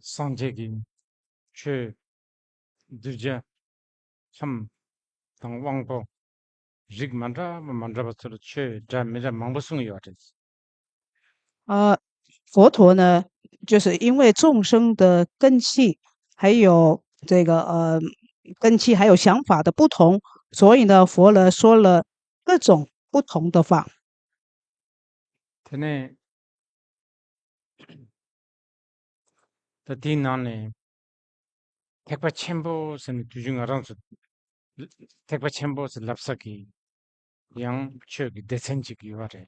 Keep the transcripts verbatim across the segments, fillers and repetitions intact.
སངས་རྒྱས་ཀྱི་ཆོས་གདུལ་བྱ་ཁམས་དང་དབང་པོ་རིགས་མ་འདྲ་བ་མ་འདྲ་བ་ཚོར་ཆོས་འདྲ་མི་འདྲ་མང་པོ་གསུངས་ཡོད་རེད། 呃，佛陀呢，就是因为众生的根器，还有这个呃根器，还有想法的不同，所以呢，佛呢说了各种不同的法。 དེ་ནས་ད་དེའི་ནང་ནས་ཐེག་པ་ཆེན་པོ་ཟེར་ནས་དུས་རྒྱུན་ང་རང་ཚོ་ཐེག་པ་ཆེན་པོ་ཟེར་ལབ་ས་གི་ཡང་ཆོས་ཀྱི་སྡེ་ཚན་ཅིག་ཡོད་པ་རེད།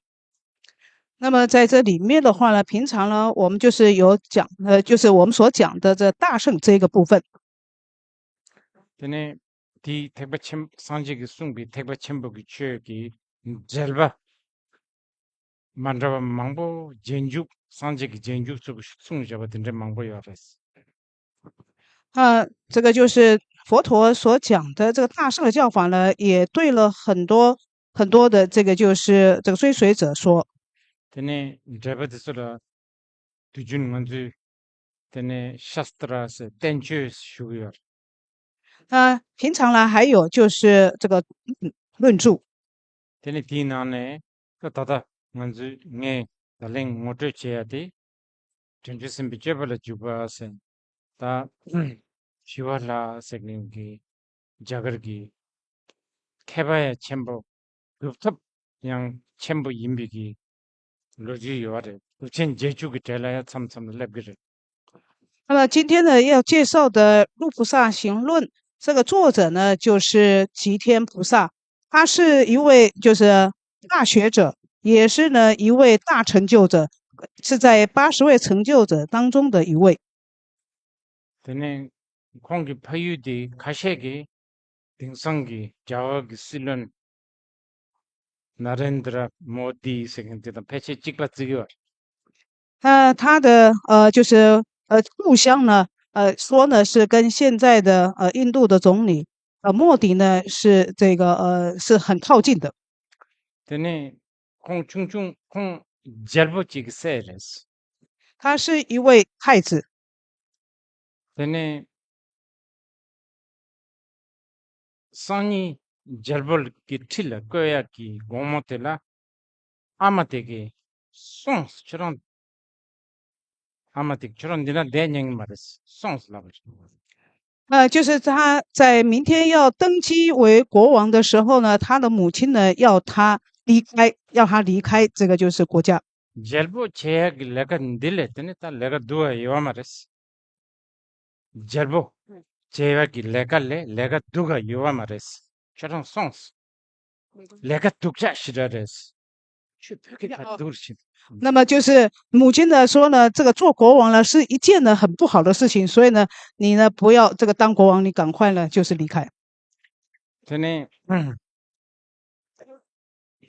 那么在这里面的话呢，平常呢，我们就是有讲，呃，就是我们所讲的这大乘这个部分。 དེ་ནས་དེའི་ཐེག་པ་ཆེན་སངས་རྒྱས་ཀྱིས་གསུངས་པའི་ཐེག་པ་ཆེན་པོ་གི་ཆོས་ཀྱི་འགྲེལ་པ་མ་འདྲ་བ་མང་པོ་རྗེས་འཇུག་སངས་རྒྱས་ཀྱི་རྗེས་འཇུག་ཚོ་གིས་གསུངས་བཞག་པ་དེ་འདྲ་མང་པོ་ཡོད་རེད། 啊，这个就是佛陀所讲的这个大乘的教法呢，也对了很多很多的这个就是这个追随者说。 དེ་ནས་འགྲེལ་པ་དེ་ཚོ་ལ་དུས་རྒྱུན་ང་ཚོས་དེ་ནས་ཤཱསྟྲ་ཟེར་བསྟན་བཅོས་ཞུ་གི་ཡོད། 那平常呢，还有就是这个嗯论著。 དེ་ནས་དེའི་ནང་ནས་ད་ད་ལྟ་ང་ཚོས་ངས་ད་ལན་ངོ་སྤྲོད་བྱེད་ཡ་དེ། དྲིན་ཅན་སེམས་དཔའི་སྤྱོད་པ་ལ་འཇུག་པ་ཟེར། ད་ཞི་བ་ལྷ་ཟེར་མཁན་གྱི་རྒྱ་གར་གྱི་མཁས་པ་ཡང་ཆེན་པོ་སྒྲུབ་ཐབས་ཡང་ཆེན་པོ་ཡིན་པའི་གི་ལོ་རྒྱུས་ཡོད་རེད། སྒྲུབ་ཆེན་རྗེས་འཇུག་གི་གྲས་ལ་ཡང་མཚམས་མཚམས་ལ་སླེབས་ཀྱི་རེད། 那么今天呢，要介绍的《入菩萨行论》，这个作者呢，就是吉天菩萨，他是一位就是大学者，也是呢一位大成就者，是在八十位成就者当中的一位。 དེ་ནས་ཁོང་གི་ཕ་ཡུལ་དེ་ཁ་ཤས་ཀྱིས་དེང་སང་གི་རྒྱ་གར་གྱི་སྲིད་བློན་ན་རེན་དྲ་མོ་དི་ཟེར་མཁན་དེ་དང་ཕལ་ཆེར་གཅིག་པ་བརྩི་གི་ཡོད། 他他的呃就是呃故乡呢，呃说呢是跟现在的呃印度的总理呃莫迪呢是这个呃是很靠近的。 དེ་ནས་ཁོང་ཆུང་ཆུང་ཁོང་རྒྱལ་པོ་གཅིག་གི་སྲས་རེད། 他是一位太子。 དེ་ནས་སང་ཉིན་རྒྱལ་པོ་གི་ཁྲི་ལ་བཀོད་ཡག་གི་དགོང་མོ་དེ་ལ་ཨ་མ་དེ་གིས་སོང་། ཁྱོད་རང་ཨ་མ་དེ་ཁྱོད་རང་འདི་ན་བསྡད་ཉན་གི་མ་རེད། སོང་ལབ་པ་རེད། 呃，就是他在明天要登基为国王的时候呢，他的母亲呢要他离开，要他离开这个就是国家。 རྒྱལ་པོ་བྱེད་ཡག་གི་ལས་ཀ་འདི་ལས་དེ་ནི་ད་ལས་ཀ་སྡུག་ག་ཡོད་མ་རེད། རྒྱལ་པོ་བྱེད་ཡག་གི་ལས་ཀ་ལས་ལས་ཀ་སྡུག་ག་ཡོད་མ་རེད། ཁྱོད་རང་སོང་། ལས་ཀ་སྡུག་ཅག་ཞེ་དྲག་རེད། ཁྱོད་བོད་སྐད་ཁ་སྡུག་རེད། 那么就是母亲呢说呢，这个做国王呢是一件呢很不好的事情，所以呢，你呢不要这个当国王，你赶快呢就是离开。 དེ་ནས་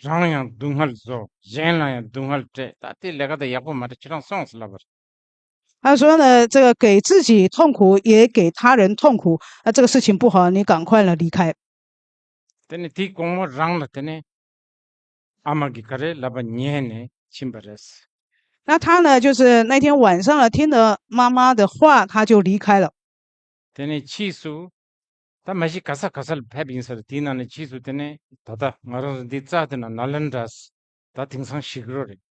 རང་ཡང་སྡུག་བསྔལ་བཟོ། གཞན་ལ་ཡང་སྡུག་བསྔལ་སྤྲད། ད་དེ་ལས་ཀ་དེ་ཡག་པོ་མ་རེད། ཁྱེད་རང་སོང་ཟེར་ལབ་པ་རེད། 他说呢，这个给自己痛苦，也给他人痛苦，那这个事情不好，你赶快了离开。 དེ་ནས་དེའི་དགོང་མོ་རང་ལ་དེ་ནས་ཨ་མ་གིས་ག་རེ་ལབ་པ་ཉན་ནས་ཕྱིན་པ་རེད། 那他呢，就是那天晚上呢，听了妈妈的话，他就离开了。 དེ་ནས་ཕྱིས་སུ་ད་མ་གཞི་ག་ས་ག་ས་ལ་ཕེབས་ཡིན་ས་རེད། དེའི་ནང་ནས་ཕྱིས་སུ་དེ་ནས་ད་ལྟ་ང་རང་ཚོ་འདི་རྩ་དེ་ན་ནཱ་ལེནྡྲ་ཟེར། ད་དེང་སང་ཞིག་རོ་རེད།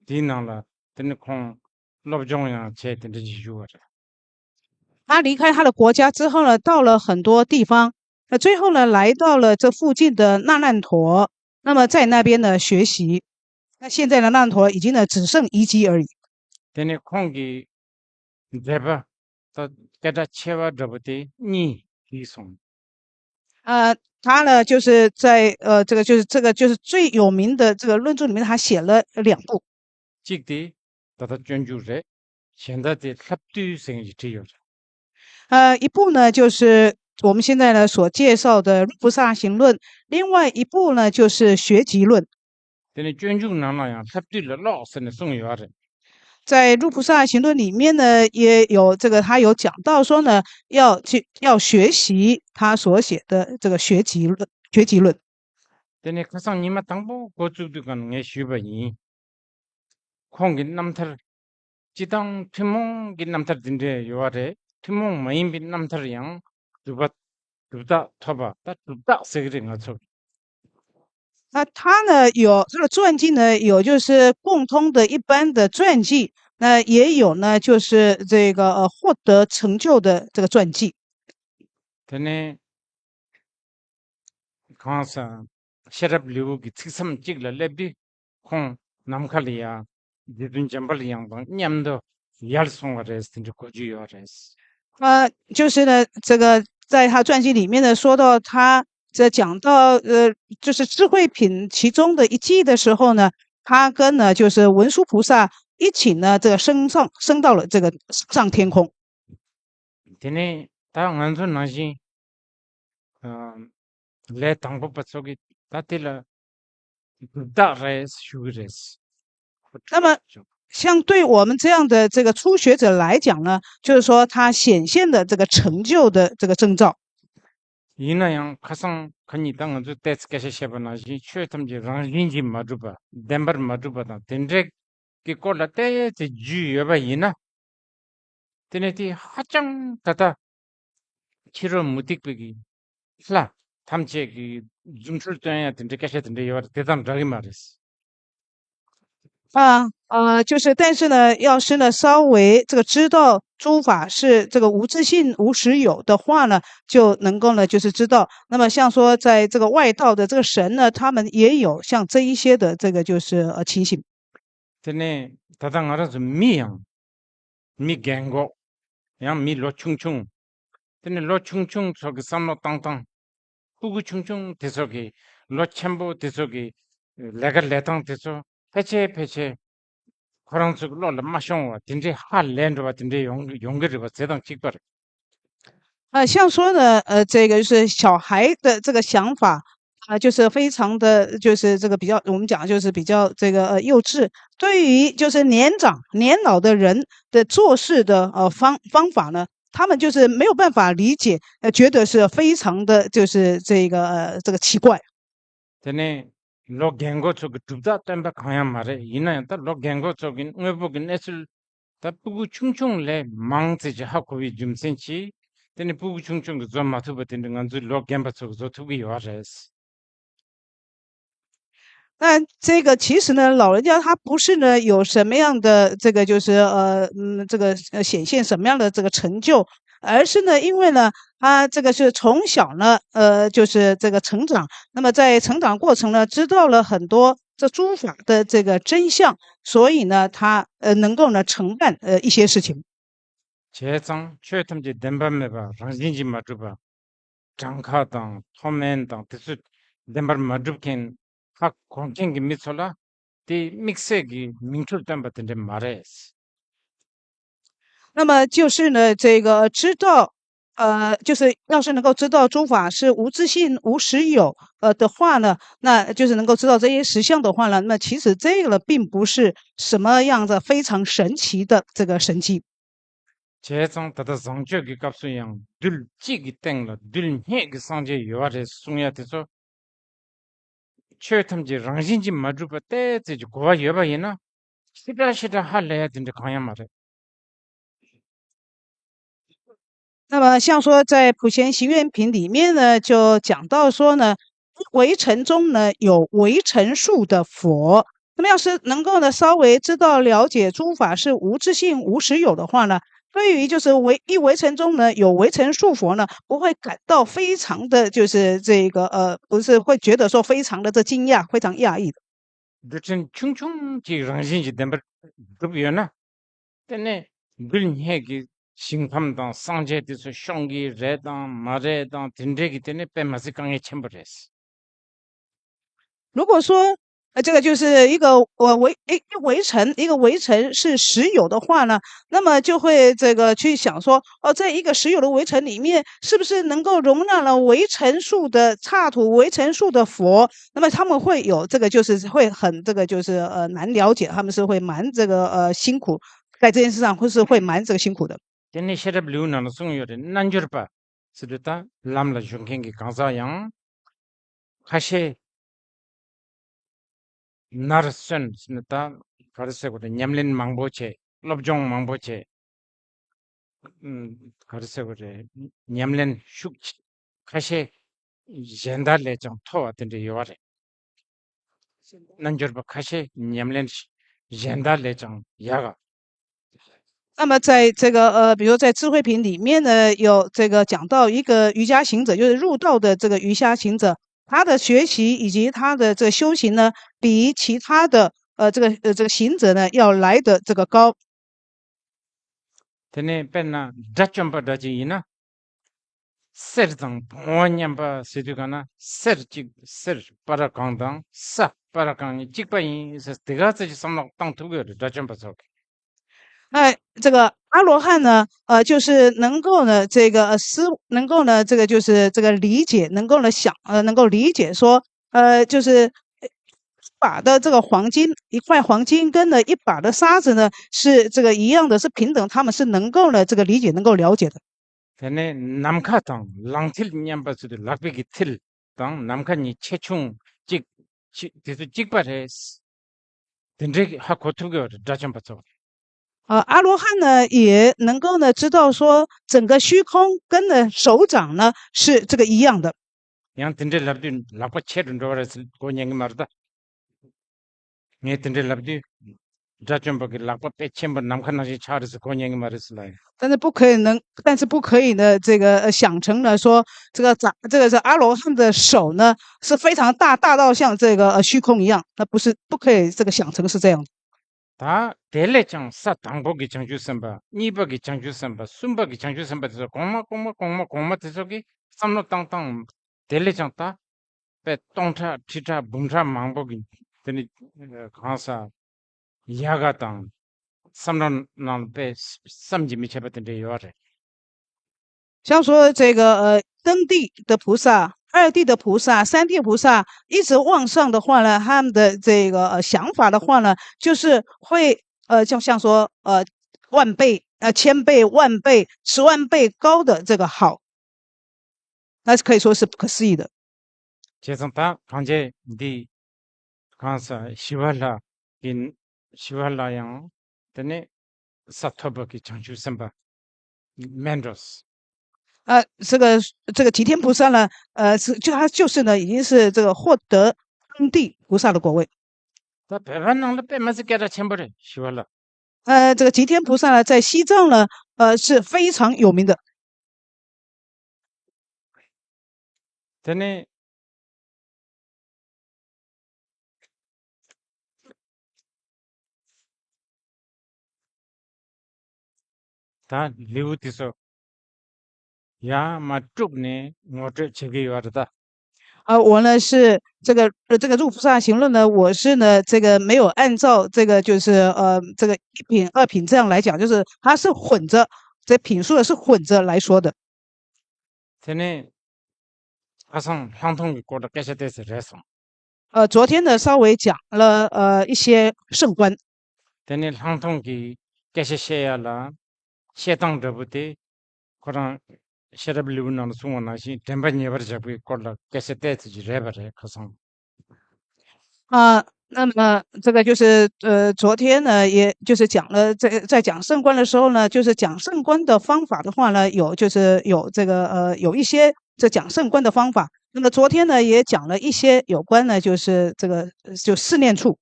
དེའི་ནང་ལ་དེ་ནས་ཁོང་སློབ་སྦྱོང་ཡང་བྱས། དེ་འདྲ་ཞིག་བཞུགས་པ་རེད། 他离开他的国家之后呢，到了很多地方，那最后呢，来到了这附近的那烂陀，那么在那边呢学习。那现在的那烂陀已经呢只剩遗迹而已。 དེ་ནས་ཁོང་གི་འགྲེལ་པ་ད་སྐད་གྲགས་ཆེ་བ་འདྲ་པོ་དེ་གཉིས་བྲིས་སོང་། 呃，他呢，就是在呃，这个就是这个就是最有名的这个论著里面，他写了两部。 གཅིག་དེ་ད་ལྟ་སྤྱོད་འཇུག་རེད། གཞན་དག་དེ་ལྷབ་བཏུས་ཟེར་མཁན་ཞིག་བྲིས་ཡོད་རེད། 呃，一部呢就是我们现在呢所介绍的《入菩萨行论》，另外一部呢就是《学集论》。 དེ་ནས་སྤྱོད་འཇུག་ནང་ལ་ཡང་ལྷབ་བཏུས་ལ་ཀློག་ཟེར་ནས་གསུངས་ཡོད་རེད། 在《入菩萨行论》里面呢，也有这个他有讲到说呢，要去要学习他所写的这个学集论，学集论。 དེ་ནས་ཁ་སང་ཉི་མ་དང་པོ་འགོ་བཙུགས་དུས་གང་ངས་ཞུས་པ་ཡིན། ཁོང་གི་རྣམ་ཐར་ སྤྱི་དང་ཐུན་མོང་གི་རྣམ་ཐར་འདི་འདྲས་ཡོད་པ་རེད། ཐུན་མོང་མ་ཡིན་པའི་རྣམ་ཐར་ཡང་གྲུབ་པ་གྲུབ་རྟགས་ཐོབ་པ་ད་གྲུབ་རྟགས་ཟེར་གི་རེད་ང་ཚོ། 那他呢有他的传记呢，有就是共通的一般的传记，那也有呢就是这个呃获得成就的这个传记。 དེ་ནས་གང་ཟག་ཤེས་རབ་ལེའུ་གི་ཚིག་མཚམས་གཅིག་ལ་སླེབས་དུས་ཁོང་ནམ་མཁའ་ལ་ཡ་རྗེ་བཙུན་འཇམ་དཔལ་དབྱངས་དང་མཉམ་དུ་ཡལ་སོང་བ་རེད་ཟེར་འདྲ་གོ་རྒྱུ་ཡོད་རེད། 呃，就是呢，这个在他传记里面呢说到他这讲到呃，就是智慧品其中的一记的时候呢，他跟呢就是文殊菩萨一起呢这个升上升到了这个上天空。 དེ་ནས་ད་ང་ཚོ་ནང་བཞིན་ལས་དང་པོ་པ་ཚོ་གི་ད་དེ་ལ་གྲུབ་རྟགས་རེད་ཞུ་གི་རེད། 那么，像对我们这样的这个初学者来讲呢，就是说他显现的这个成就的这个征兆。 ཡིན་ན་ཡང་ཁ་སང་ཁ་ཉིན་ད་ང་ཚོས་ཏོག་ཙམ་སྐད་ཆ་བཤད་པ་ནང་བཞིན་ཆོས་ཐམས་ཅད་རང་བཞིན་གྱིས་མ་གྲུབ་པ་བདེན་པར་མ་གྲུབ་པ་དང་དེ་འདྲའི་གི་སྐོར་ལ་ཏོག་ཙམ་རྒྱུས་ཡོད་པ་ཡིན་ན། དེ་ནས་དེ་ཧ་ཅང་ད་ལྟ་ཕྱི་རོལ་མུ་སྟེགས་པའི་གི་ལྷ་ཐམས་ཅད་ཀྱི་རྫུ་འཕྲུལ་སྟོན་ཡ་དེ་འདྲའི་སྐད་ཆ་དེ་འདྲ་ཡོད་པ་དེ་དང་འདྲ་གི་མ་རེད། 啊，呃，就是，但是呢，要是呢，稍微这个知道诸法是这个无自性、无实有的话呢，就能够呢，就是知道。那么像说，在这个外道的这个神呢，他们也有像这一些的这个就是呃情形。 དེ་ནས་ད་ལྟ་ང་རང་ཚོ་མི་ཡང་མི་རྒན་གོག་ཡང་མི་ལོ་ཆུང་ཆུང་། དེ་ནས་ལོ་ཆུང་ཆུང་ཚོ་གི་བསམ་བློ་བཏང་སྟངས། ཕྲུ་གུ་ཆུང་ཆུང་དེ་ཚོ་གི་ལོ་ཆེན་པོ་དེ་ཚོ་གི་ལས་ཀ་ལས་སྟངས་དེ་ཚོ་ཕལ་ཆེར་ཕལ་ཆེར་ཁོ་རང་ཚོ་གི་བློ་ལ་མ་ཤོང་བ་དེ་འདྲའི་ཧ་ལས་འགྲོ་བ་དེ་འདྲའི་ཡོང་ཡོང་གི་རེད་པ་ཟེར་དང་གཅིག་པ་རེད། 呃，像说呢，呃，这个就是小孩的这个想法啊，就是非常的，就是比较，我们讲就是比较这个呃幼稚。对于就是年长年老的人的做事的呃方方法呢，他们就是没有办法理解，呃，觉得是非常的就是这个呃这个奇怪。 དེ་ནས་ལོ་རྒན་གོག་ཚོ་གི་གྲུབ་རྟགས་སྟོན་པ་གང་ཡང་མ་རེད། ཡིན་ན་ཡང་ད་ལོ་རྒན་གོག་ཚོ་གི་དངོས་པོ་གི་གནས་ཚུལ་ད་ཕྲུ་གུ་ཆུང་ཆུང་ལས་མང་ཙམ་ཅིག་ཧ་གོ་བའི་རྒྱུ་མཚན་གྱིས་དེ་ནས་ཕྲུ་གུ་ཆུང་ཆུང་གིས་བཟོ་མ་ཐུབ་པ་དེ་འདྲ་ང་ཚོའི་ལོ་རྒན་པ་ཚོ་གིས་བཟོ་ཐུབ་ཀྱི་ཡོད་རེད། 那这个其实呢，老人家他不是呢有什么样的这个就是呃嗯这个呃显现什么样的这个成就，而是呢因为呢他这个是从小呢呃就是这个成长，那么在成长过程呢知道了很多这诸法的这个真相，所以呢他呃能够呢承办呃一些事情。 བྱས་ཙང་ཆོས་ཐམས་ཅད་བདེན་པ་མེད་པ་རང་བཞིན་གྱིས་མ་གྲུབ་པ། གྲངས་ཁ་དང་མཐོ་དམན་དང་དེ་ཚོ་བདེན་པར་མ་གྲུབ་མཁན་ཧ་གོ་མཁན་གྱི་མི་ཚོ་ལ་དེ་དམིགས་བསལ་གྱི་མིང་ཐོ་སྟོན་པ་དེ་འདྲ་མ་རེད། 那么就是呢，这个知道，呃，就是要是能够知道诸法是无自性、无实有，呃的话呢，那就是能够知道这些实相的话呢，那其实这个呢，并不是什么样的非常神奇的这个神迹。 བྱས་ཙང་ད་ལྟ་བཟང་སྤྱོད་ཀྱི་སྐབས་སུ་ཡང་རྡུལ་གཅིག་གི་སྟེང་ལ་རྡུལ་སྙེད་ཀྱི་སངས་རྒྱས་ཡོད་པ་རེད་གསུང་ཡ་དེ་ཚོ། ཆོས་ཐམས་ཅད་རང་བཞིན་གྱིས་མ་གྲུབ་པ་ཏོག་ཙམ་གྱི་གོ་བ་ཡོད་པ་ཡིན་ན། ཞེ་དྲག་ཞེ་དྲག་ཧ་ལས་ཡ་དེ་འདྲ་གང་ཡང་མ་རེད། 那么，像说在普贤行愿品里面呢，就讲到说呢，微尘中呢有微尘数的佛。那么，要是能够呢稍微知道了解诸法是无自性、无实有的话呢，对于就是微一微尘中呢有微尘数佛呢，不会感到非常的就是这个呃，不是会觉得说非常的这惊讶、非常讶异的。 རྡུལ་ཕྲན་ཆུང་ཆུང་གཅིག་རང་བཞིན་གྱིས་བདེན་པར་གྲུབ་ཡོད་ན། དེ་ནས་རྡུལ་སྙེད་ཀྱི་ཞིང་ཁམས་དང་སངས་རྒྱས་དེ་ཚོ་ཤོང་གི་རེད་དང་མ་རེད་དང་དེ་འདྲས་ཀྱི་དེ་ནས་དཔེ་མ་སྲིད་དཀའ་ངལ་ཆེན་པོ་རེད། 如果说，呃，这个就是一个呃微一一微尘，一个微尘是实有的话呢，那么就会这个去想说，哦，在一个实有的微尘里面，是不是能够容纳了微尘数的刹土、微尘数的佛？那么他们会有这个就是会很这个就是呃难了解，他们是会蛮这个呃辛苦，在这件事上会是会蛮这个辛苦的。 དེ་ནས་ཤེས་རབ་ལེའུ་ནང་ལ་གསུངས་ཡོད་རེད། རྣལ་འབྱོར་པ་ཟེར་དུས་ད་ལམ་ལ་ཞུགས་མཁན་གྱི་གང་ཟག་ཡང་ཁ་ཤས་ནར་སོན་ཟེར་ནས་ད་ག་རེ་ཟེར་དགོས་རེད། ཉམས་ལེན་མང་པོ་བྱས། སློབ་སྦྱོང་མང་པོ་བྱས། ཨུམ། ག་རེ་ཟེར་བ་རེད། ཉམས་ལེན་ཤུགས་ཆེ་ཁ་ཤས་གཞན་དག་ལས་ཀྱང་མཐོ་བ་དེ་འདྲ་ཡོད་པ་རེད། རྣལ་འབྱོར་པ་ཁ་ཤས་ཉམས་ལེན་གཞན་དག་ལས་ཀྱང་ཡག་ག 那么在这个呃，比如在智慧品里面呢，有这个讲到一个瑜伽行者，就是入道的这个瑜伽行者，他的学习以及他的这个修行呢，比其他的呃这个呃这个行者呢要来的这个高。 དེ་ནས་དཔེར་ན་དགྲ་བཅོམ་པ་འདྲ་ཅིག་ཡིན་ན། གསེར་དང་བོང་བ་མཉམ་པ་ཟེར་དུས་ག་ན་གསེར་གཅིག་གསེར་པ་ར་གང་དང་ས་པ་ར་གང་གཉིས་གཅིག་པ་ཡིན་ཟེར་དེ་ག་ཚོད་ཀྱི་བསམ་བློ་བཏང་ཐུབ་ཀྱི་ཡོད་རེད། དགྲ་བཅོམ་པ་ཚོ་གིས། 哎，这个阿罗汉呢，呃，就是能够呢，这个呃思，能够呢，这个就是这个理解，能够呢想，呃，能够理解说，呃，就是一把的这个黄金，一块黄金跟呢一把的沙子呢，是这个一样的，是平等，他们是能够呢这个理解，能够了解的。 དེ་ནས་ནམ་མཁའ་དང་ལག་མཐིལ་མཉམ་པ་ཟེར་དུས་ལག་པའི་གི་མཐིལ་དང་ནམ་མཁའ་གཉིས་ཆེ་ཆུང་གཅིག་ཆེ་དེ་ཚོ་གཅིག་པ་རེད། དེ་འདྲའི་ཧ་གོ་ཐུབ་ཀྱི་ཡོད་རེད། དགྲ་བཅོམ་པ་ཚོ། 呃，阿罗汉呢也能够呢知道说整个虚空跟呢手掌呢是这个一样的。 ཡང་དེ་འདྲའི་ལབ་དུས་ལག་པ་ཆེ་རུ་འགྲོ་བ་རེད་ཟེར་གོ་ཉན་གི་མ་རེད་ད། ངས་དེ་འདྲའི་ལབ་དུས། དགྲ་བཅོམ་པ་གི་ལག་པ་དཔེ་ཆེན་པོ་ནམ་མཁའ་ནང་བཞིན་ཆགས་རེད་ཟེར་གོ་ཉན་གི་མ་རེད་ཟེར་ལབ་ཡིན། 但是不可以能，但是不可以呢，这个呃想成呢说这个长这个是阿罗汉的手呢是非常大，大到像这个呃虚空一样，那不是不可以这个想成是这样的。 ད་དེ་ལས་ཀྱང་ས་དང་པོ་གི་བྱང་ཆུབ་སེམས་དཔའ། གཉིས་པ་གི་བྱང་ཆུབ་སེམས་དཔའ། གསུམ་པ་གི་བྱང་ཆུབ་སེམས་དཔའ་དེ་ཚོ་གོང་མ་གོང་མ་གོང་མ་གོང་མ་དེ་ཚོ་གི་བསམ་བློ་བཏང་སྟངས་དེ་ལས་ཀྱང་ད་དཔེ་སྟོང་ཕྲག་ཁྲི་ཕྲག་འབུམ་ཕྲག་མང་པོ་གི་དེ་ནི་གང་ས་ཡག་ག་དང་བསམ་བློ་ནང་དཔེ་བསམ་གྱིས་མི་ཁྱབ་པ་དེ་འདྲ་ཡོད་རེད། 像说这个呃，登地的菩萨、二地的菩萨、三地菩萨一直往上的话呢，他们的这个呃想法的话呢，就是会呃，就像说呃，万倍、呃，千倍、万倍、十万倍高的这个好，那是可以说是不可思议的。 བྱས་ཙང་ད་གང་བྱས་འདི་གང་ས་ཞི་བ་ལྷ་གི་ཞི་བ་ལྷ་ཡང་དེ་ནས་ས་ཐོབ་པ་གི་བྱང་ཆུབ་སེམས་དཔའ་མེད་འགྲོ། 呃，这个这个齐天菩萨呢，呃，是就他就是呢，已经是这个获得登地菩萨的果位。 ད་བོད་པ་ནང་ལ་དཔེ་མ་སྲིད་སྐད་གྲགས་ཆེན་པོ་རེད་ཞི་བ་ལྷ། 呃，这个齐天菩萨呢，在西藏呢，呃，是非常有名的。 དེ་ནས་ད་ལེའུ་དེ་ཚོ་ཡར་མར་དཀྲུགས་ནས་ངོ་སྤྲོད་བྱེད་ཀྱི་ཡོད་རེད་ད། 啊，我呢是这个呃这个入菩萨行论呢，我是呢这个没有按照这个就是呃这个一品二品这样来讲，就是它是混着，这品数呢是混着来说的。 དེ་ནས་ཁ་སང་ལྷག་མཐོང་གི་སྐོར་ལ་སྐད་ཆ་ཏོག་ཙམ་རེད་སོང་། 呃，昨天呢稍微讲了呃一些圣观。 དེ་ནས་ལྷག་མཐོང་གི་སྐད་ཆ་བཤད་ཡ་ལ་བཤད་སྟངས་འདྲ་པོ་དེ་ཁོ་རང་ཤེས་རབ་ལེའུ་ནང་ལ་གསུངས་པ་ནང་བཞིན་དྲན་པ་ཉེ་བར་བཞག་པའི་སྐོར་ལ་སྐད་ཆ་ཏོག་ཙམ་ཅིག་རེད་པ་རེད་ཁ་སང་། 啊，那么这个就是呃，昨天呢，也就是讲了，在在讲圣观的时候呢，就是讲圣观的方法的话呢，有就是有这个呃有一些这讲圣观的方法。那么昨天呢，也讲了一些有关呢，就是这个呃就四念处。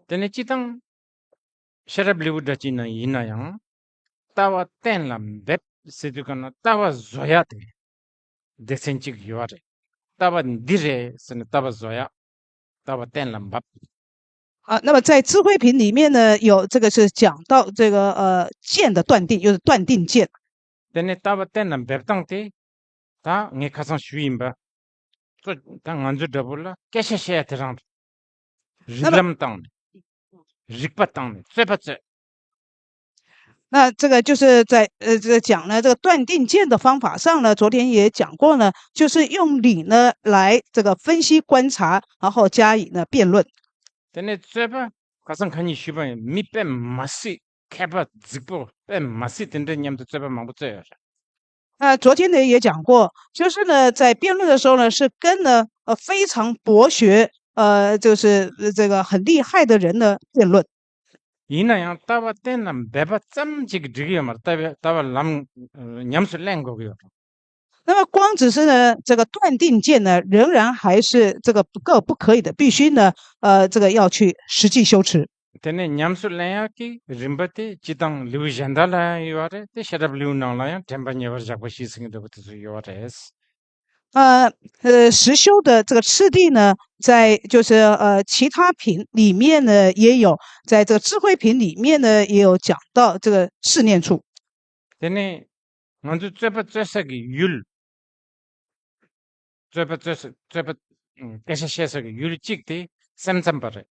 དེ་ནས་སྤྱིར་བཏང་ཤེས་རབ་ལེའུ་འདྲ་ཅིག་ནང་ཡིན་ན་ཡང་ལྟ་བ་གཏན་ལ་འབེབས་ཟེར་དུས་ག་ན་ལྟ་བ་བཟོ་ཡ་དེ་སྡེ་ཚན་གཅིག་ཡོད་རེད། ལྟ་བ་འདི་རེད་ཟེར་ནས་ལྟ་བ་བཟོ་ཡ། ལྟ་བ་གཏན་ལ་འབེབས། 啊，那么在智慧品里面呢，有这个是讲到这个呃见的断定，就是断定见。 དེ་ནས་ལྟ་བ་གཏན་ལ་འབེབས་སྟངས་དེ་ད་ངས་ཁ་སང་ཞུས་ཡིན་པ། ད་ང་ཚོ་འདྲ་པོ་ལ་སྐད་ཆ་བཤད་ཡ་དེ་རང་རེད། རིགས་ལམ་བཏང་ནས་རིག་པ་བཏང་ནས་རྩོད་པ་རྩོད། 那这个就是在呃这个讲呢，这个断定见的方法上呢，昨天也讲过呢，就是用理呢来这个分析观察，然后加以呢辩论。 དེ་ནས་རྩོད་པ་ཁ་སང་ཁ་ཉིན་ཞུས་པ་ཡིན། མི་དཔེ་མ་སྲིད་མཁས་པ་རྫིག་པོ་དཔེ་མ་སྲིད་དེ་འདྲ་མཉམ་དུ་རྩོད་པ་མང་པོ་རྩོད་ཡོད་རེད། 那昨天呢也讲过，就是呢在辩论的时候呢，是跟呢呃非常博学呃就是呃这个很厉害的人呢辩论。ཡིན་ན་ཡང་ལྟ་བ་གཏན་ལ་འབེབས་པ་ཙམ་ཅིག་གིས་འགྲིག་གི་ཡོད་མ་རེད། ལྟ་བའི་ལྟ་བ་ལམ་ཉམས་སུ་ལེན་དགོས་ཀྱི་ཡོད་རེད། 那么光只是呢，这个断定见呢，仍然还是这个不够不可以的，必须呢，呃，这个要去实际修持。 དེ་ནས་ཉམས་སུ་ལེན་ཡག་གི་རིམ་པ་དེ་སྤྱིར་བཏང་ལེའུ་གཞན་དག་ལ་ཡང་ཡོད་རེད། དེ་ཤེས་རབ་ལེའུ་ནང་ལ་ཡང་དྲན་པ་ཉེ་བར་བཞག་པ་ཞེས་ཟེར་གྱི་འདུག་པ་དེ་ཚོ་ཡོད་རེད། 呃呃，实修的这个次第呢，在就是呃其他品里面呢也有，在这个智慧品里面呢也有讲到这个试念处。 དེ་ནས་ང་ཚོས་རྩོད་པ་རྩོད་ས་གི་ཡུལ། རྩོད་པ་རྩོད་ས་རྩོད་པ་སྐད་ཆ་བཤད་ས་གི་ཡུལ་གཅིག་དེ་སེམས་ཙམ་པ་རེད།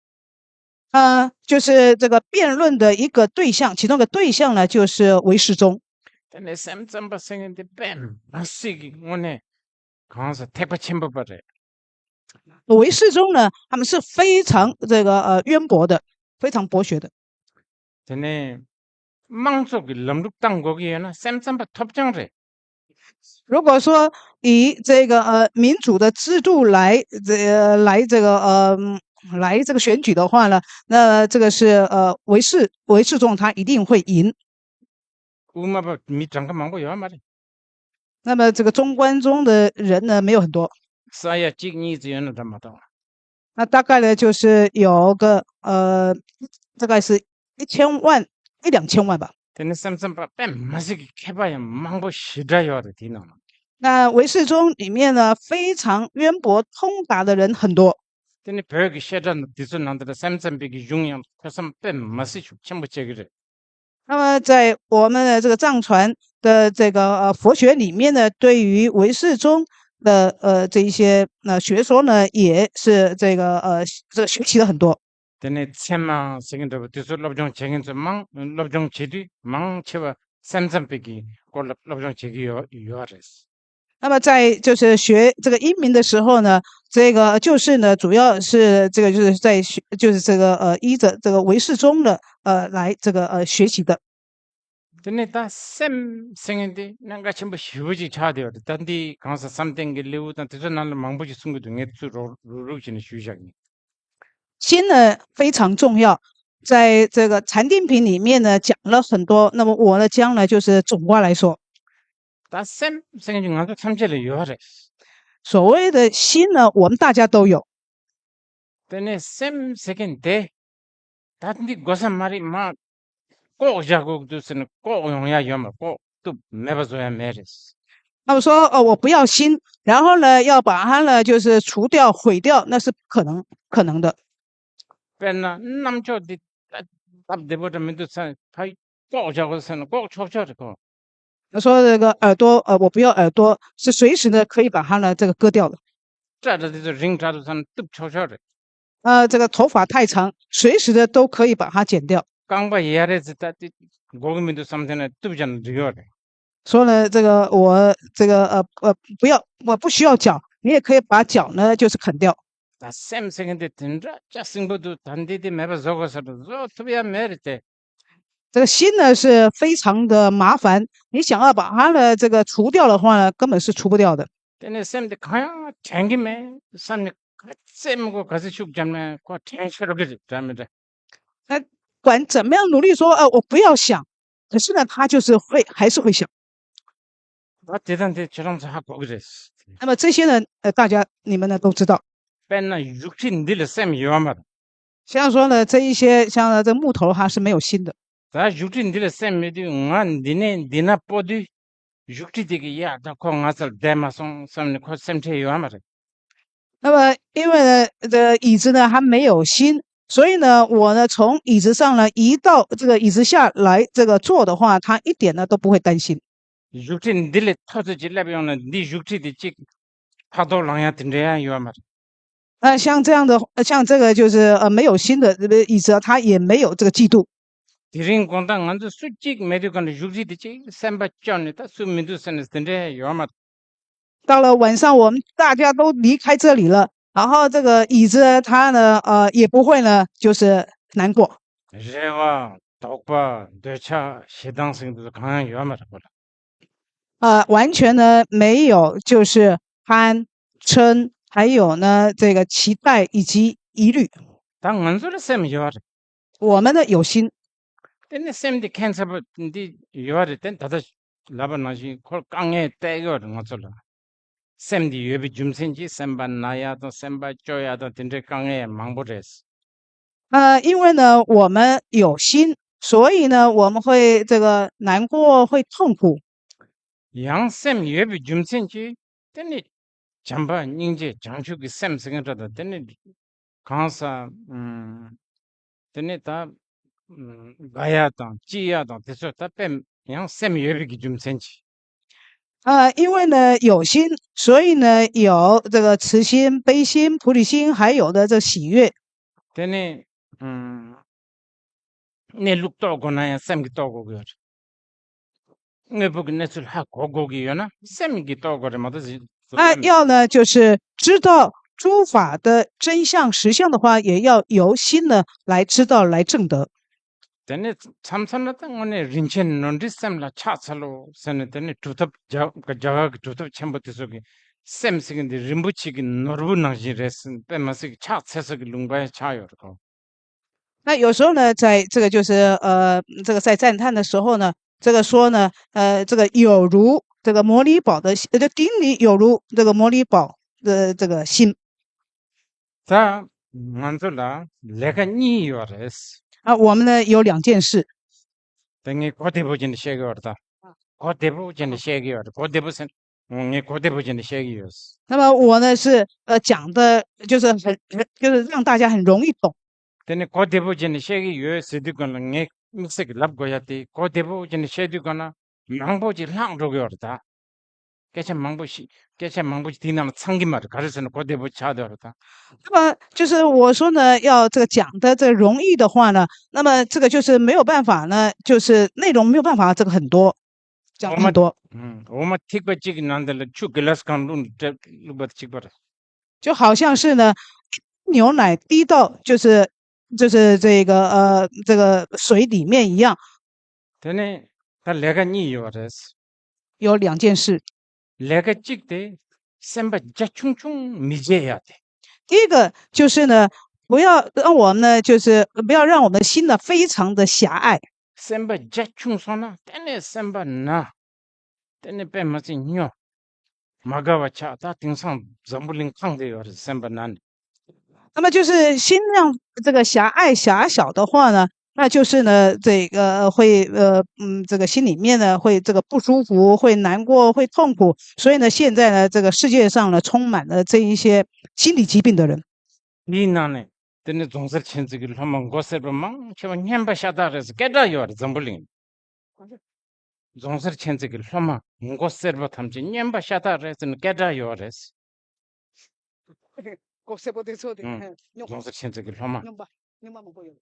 呃，就是这个辩论的一个对象，其中的对象呢就是唯识宗。 དེ་ནས་སེམས་ཙམ་པ་ཟེར་མཁན་དེ་དཔེ་མ་སྲིད་ཀྱི་དངོས་གནས་གང་ཟེར་ཐེག་པ་ཆེན་པོ་པ་རེད། 唯识宗呢，他们是非常这个呃渊博的，非常博学的。 དེ་ནས་དམངས་གཙོ་གི་ལམ་ལུགས་བཏང་དགོས་ཀྱི་ཡོད་ན་སེམས་ཙམ་པ་ཐོབ་རྐྱང་རེད། 如果说以这个呃民主的制度来这来这个呃来这个选举的话呢，那这个是呃唯识唯识宗他一定会赢。 དབུ་མ་པ་མི་གྲངས་ཀ་མང་པོ་ཡོད་མ་རེད། 那么这个中观宗的人呢没有很多， ས་ཡ་གཅིག་གཉིས་ཙམ་ཡོད་ན་འདྲ་མ་གཏོགས། 那大概呢就是有个呃大概是一千万一两千万吧。 དེ་ནས་སེམས་ཙམ་པ་དཔེ་མ་སྲིད་ཀྱི་མཁས་པ་ཡང་མང་པོ་ཞེ་དྲག་ཡོད་རེད་དེའི་ནང་ལ། 那唯识宗里面呢，非常渊博通达的人很多。 དེ་ནི་བོད་ཀྱི་བཤད་གྲྭ་འདི་ཚོ་ནང་དུ་སེམས་ཙམ་པའི་གི་གཞུང་ཡང་ཐོས་བསམ་དཔེ་མ་སྲིད་ཤུགས་ཆེན་པོ་བྱེད་ཀྱི་རེད། 那么在我们的这个藏传的这个呃佛学里面呢，对于唯识宗的呃这一些呃学说呢，也是这个呃这个学习的很多。 དེ་ནས་ཚད་མ་ཟེར་གྱི་འདྲ་བ་དེ་ཚོ་སློབ་སྦྱོང་བྱེད་མཁན་ཚོ་མང་སློབ་སྦྱོང་བྱེད་དུས་མང་ཆེ་བ་སེམས་ཙམ་པའི་གི་སྐོར་ལ་སློབ་སྦྱོང་བྱེད་ཀྱི་ཡོད་ཡོད་རེད། 那么在就是学这个阴明的时候呢，这个就是呢，主要是这个就是在学，就是这个呃依着这个唯识宗的呃来这个呃学习的。 དེ་ནས་ད་སེམས་ཟེར་མཁན་དེ་གནད་འགག་ཆེན་པོ་ཞེ་པོ་ཅིག་ཆགས་བསྡད་ཡོད་རེད། ད་འདི་གང་ཟེར་བསམ་གཏན་གྱི་ལེའུ་དང་དེ་ཚོ་ནང་ལ་མང་པོ་ཞིག་གསུང་གི་འདུག་ངས་དེ་ཚོ་རོགས་རུག་རུག་བྱས་ནས་ཞུས་བཞག་ཡིན། 心呢非常重要，在这个禅定品里面呢讲了很多，那么我呢将来就是总括来说。 ད་སེམས་ཟེར་མཁན་ང་ཚོ་ཐམས་ཅད་ལ་ཡོད་རེད། 所谓的心呢，我们大家都有。 དེ་ནས་སེམས་ཟེར་མཁན་དེ་ད་འདི་དགོས་ས་མ་རེད། མ་ལྐོག་བཞག་དགོས་འདུག་ཟེར་ནས་ལྐོག་ཡོང་ཡ་ཡོད་མ་རེད། ལྐོག་བཏུབ་མེད་པ་བཟོ་ཡ་མེད་རེད། 那么说，呃，我不要心，然后呢，要把它呢，就是除掉、毁掉，那是不可能可能的。 དཔེར་ན་རྣམ་ཅོག་འདི་སྟབས་བདེ་པོ་འདྲ་མི་འདུག་ཟེར་ཕ་ལྐོག་བཞག་དགོས་ཟེར་ན་ལྐོག་ཆོག་ཆོག་རེད་ཁོ། 他说这个耳朵，呃，我不要耳朵，是随时呢可以把它呢这个割掉的。 སྐྲ་འདྲ་འདི་ཚོ་རིང་དྲགས་འདུག་ཟེར་ན་གཏུབ་ཆོག་ཆོག་རེད། 呃，这个头发太长，随时的都可以把它剪掉。 རྐང་པ་ཡ་རེད་ཟེར་ད་དེ་དགོས་ཀྱི་མི་འདུག་བསམ་ཐེངས་ན་གཏུབ་བྱས་ན་འགྲིག་ཡོད་རེད། 说呢，这个我这个呃呃不要，我不需要脚，你也可以把脚呢就是砍掉。 ད་སེམས་ཟེར་མཁན་དེ་དེ་འདྲ་ཅག་སྲིང་པོ་འདུག་ད་འདི་དེ་མེད་པ་བཟོ་དགོས་ཟེར་འགྲོ་བཟོ་ཐུབ་ཡ་མེད་རེད་དེ། 这个心呢是非常的麻烦，你想要把它呢这个除掉的话呢，根本是除不掉的。 དེ་ནས་སེམས་དེ་གང་ཡང་དྲན་གྱི་མེད་བསམ་ནས་ག་ཚད་མི་དགོས་ག་ཚད་ཤུགས་བརྒྱབ་ནས་ཁོ་དྲན་ཤོར་གི་རེད་འདྲ་མི་འདྲ། 那不管怎么样努力说，呃，我不要想，可是呢，他就是会还是会想。 ད་དེ་དང་དེ་ཁྱེད་རང་ཚོ་ཧ་གོ་གི་རེད། 那么这些呢，呃，大家你们呢都知道。 དཔེར་ན་བཞུགས་ཁྲི་འདི་ལ་སེམས་ཡོད་མ་རེད། 像说呢，这一些像呢这木头它是没有心的。 ད་བཞུགས་ཁྲི་འདི་ལ་སེམས་མེད་དུས་ང་འདི་ནས་འདི་ན་སྤོ་དུས་བཞུགས་ཁྲི་དེ་གི་ཡ་ད་ཁོ་ང་ཚོར་བསྡད་མ་སོང་བསམ་ནས་ཁོ་སེམས་ཁྲལ་ཡོད་མ་རེད། 那么因为呢，这椅子呢它没有心，所以呢，我呢从椅子上呢移到这个椅子下来这个坐的话，他一点呢都不会担心。 བཞུགས་ཁྲི་འདི་ལས་མཐོ་ཙམ་ཅིག་སླེབས་ཡོང་ན་འདི་བཞུགས་ཁྲི་དེ་གཅིག་ཕར་དོག་ལངས་ཡ་དེ་འདྲ་ཡང་ཡོད་མ་རེད། 那像这样的，呃像这个就是呃没有心的这个椅子啊，他也没有这个嫉妒。 དེ་རིང་དགོང་དག་ང་ཚོ་སུ་གཅིག་མེད་དུས་གང་དུ་བཞུགས་ཁྲི་དེ་གཅིག་སེམས་པ་སྐྱོ་ནས་ད་སུ་མི་འདུག་ཟེར་ནས་དེ་འདྲ་ཡོད་མ་རེད། 到了晚上，我们大家都离开这里了，然后这个椅子它呢，呃，也不会呢，就是难过。 རེ་བ། དོགས་པ། འདོད་ཆགས། ཞེ་སྡང་ཟེར་གྱི་འདུག་གང་ཡང་ཡོད་མ་རེད་ཁོ་ལ། 呃，完全呢没有，就是贪、嗔，还有呢这个期待以及疑虑。 ད་ང་ཚོ་ལ་སེམས་ཡོད་རེད། 我们呢有心， དེ་ནི་སེམས་འདི་ཁྱད་མཚར་པོ་འདི་ཡོད་རེད། དེ་ད་ལྟ་ལབ་པ་ནང་བཞིན་ཁོར་དཀའ་ངལ་སྟེར་གི་ཡོད་རེད་ང་ཚོ་ལ། སེམས་འདི་ཡོད་པའི་རྒྱུ་མཚན་གྱིས་སེམས་པ་ན་ཡག་དང་སེམས་པ་སྐྱོ་ཡག་དང་དེ་འདྲའི་དཀའ་ངལ་མང་པོ་རེད།呃，因为呢，我们有心，所以呢，我们会这个难过，会痛苦。 ཡང་སེམས་ཡོད་པའི་རྒྱུ་མཚན་གྱིས་དེ་ནི་བྱམས་པ་སྙིང་རྗེ་བྱང་ཆུབ་ཀྱི་སེམས་ཟེར་མཁན་འདྲ་དང་དེ་ནི་གང་ཟག་ཨུམ། དེ་ནི་ད་ཨུམ། དགའ་ཡག་དང་སྐྱིད་ཡག་དང་དེ་ཚོ་ད་དཔེ་ཡང་སེམས་ཡོད་པའི་གི་རྒྱུ་མཚན་གྱིས། 啊，因为呢有心，所以呢有这个慈心、悲心、菩提心，还有的这喜悦。 དེ་ནི་ཨུམ། གནས་ལུགས་རྟོགས་དགོས་ན་ཡང་སེམས་ཀྱིས་རྟོགས་དགོས་ཀྱི་ཡོད་རེད། དངོས་པོ་གི་གནས་ཚུལ་ཧ་གོ་དགོས་ཀྱི་ཡོད་ན་སེམས་ཀྱིས་རྟོགས་དགོས་རེད་མ་གཏོགས་ཟེར། 那要呢，就是知道诸法的真相实相的话，也要由心呢来知道来证得。 དེ་ནས་མཚམས་མཚམས་ལ་ད་དངོས་གནས་རིན་ཆེན་ནོར་འཁྲུལ་སེམས་ལ་ཕྱག་འཚལ་ལོ་ཟེར་ནས་དེ་ནས་གྲུབ་ཐོབ་རྒྱ་རྒྱ་གར་གྱི་གྲུབ་ཐོབ་ཆེན་པོ་དེ་ཚོ་གི་སེམས་ཟེར་གི་འདི་རིན་པོ་ཆེ་གི་ནོར་བུ་ནང་བཞིན་རེད་ཟེར་དཔེ་མ་སྲིད་ཀྱི་ཕྱག་འཚལ་ས་གི་ལུང་པ་ཡང་ཆགས་ཡོད་རེད་ཁོ། 那有时候呢，在这个就是呃这个在赞叹的时候呢，这个说呢，呃这个有如这个摩尼宝的，呃，就顶礼有如这个摩尼宝的这个心。 ད་ང་ཚོ་ལ་ལས་ཀ་གཉིས་ཡོད་རེད། 啊，我们呢有两件事。 དེ་ངས་གོ་བདེ་པོ་བྱས་ནས་བཤད་གི་ཡོད་རེད་ད། གོ་བདེ་པོ་བྱས་ནས་བཤད་གི་ཡོད་རེད། གོ་བདེ་པོ་ཟེར། ངས་གོ་བདེ་པོ་བྱས་ནས་བཤད་གི་ཡོད། 那么我呢是呃讲的，就是很很就是让大家很容易懂。 དེ་ནི་གོ་བདེ་པོ་བྱས་ནས་བཤད་གི་ཡོད་ཟེར་དུས་གང་ལ་ངས་དམིགས་བསལ་གྱི་ལབ་དགོས་ཡ་དེ་གོ་བདེ་པོ་བྱས་ནས་བཤད་དུས་གང་ལ་མང་པོ་ཅིག་ལྷག་འགྲོ་གི་ཡོད་རེད་ད། སྐད་ཆ་མང་པོ་ཞིག་སྐད་ཆ་མང་པོ་ཞིག་དེའི་ནང་ལ་ཚང་གི་མ་རེད། ག་རེ་ཟེར་ན་གོ་བདེ་པོ་ཆགས་བསྡད་ཡོད་རེད་ད། 那么就是我说呢，要这个讲的这个容易的话呢，那么这个就是没有办法呢，就是内容没有办法这个很多，讲很多。 འོ་མ་ཐིགས་པ་གཅིག་གི་ནང་དེ་ལ་ཆུ་གི་ལ་སི་གང་བླུགས་བླུགས་པ་གཅིག་པ་རེད། 就好像是呢，牛奶滴到就是就是这个呃这个水里面一样。 དེ་ནས་ད་ལས་ཀ་གཉིས་ཡོད་རེད། 有两件事。 ལས་ཀ་གཅིག་དེ་སེམས་པ་རྒྱ་ཆུང་ཆུང་མི་བྱེད་ཡ་དེ། 第一个就是呢，不要让我们呢，就是不要让我们的心呢非常的狭隘。 སེམས་པ་རྒྱ་ཆུང་སོང་ན་དེ་ནས་སེམས་པ་ན། དེ་ནས་དཔེ་མ་སྲིད་སྨྱོ། མ་དགའ་བ་ཆགས། ད་དེང་སང་འཛམ་བུ་གླིང་གང་དུ་ཡོད་རེད་སེམས་པ་ན་ནི། 那么就是心量这个狭隘狭小的话呢，那就是呢，这个会呃嗯，这个心里面呢会这个不舒服，会难过，会痛苦。所以呢，现在呢，这个世界上呢充满了这一些心理疾病的人。 དེའི་ནང་ནས་དེ་ནི་རྫོང་སར་ཆེན་ཚིག་གི་སློབ་མ་མགོ་སེར་པོ་མང་ཆེ་བ་སྨྱོན་པ་ཤ་སྟག་རེད་ཟེར་སྐད་གྲགས་ཡོད་རེད་འཛམ་བུ་གླིང་། རྫོང་སར་ཆེན་ཚིག་གི་སློབ་མ་མགོ་སེར་པོ་ཐམས་ཅད་སྨྱོན་པ་ཤ་སྟག་རེད་ཟེར་ནས་སྐད་གྲགས་ཡོད་རེད། 狗谁不对错的，嗯，嗯，弄总是欠这个老嘛。弄吧，弄吧，没有。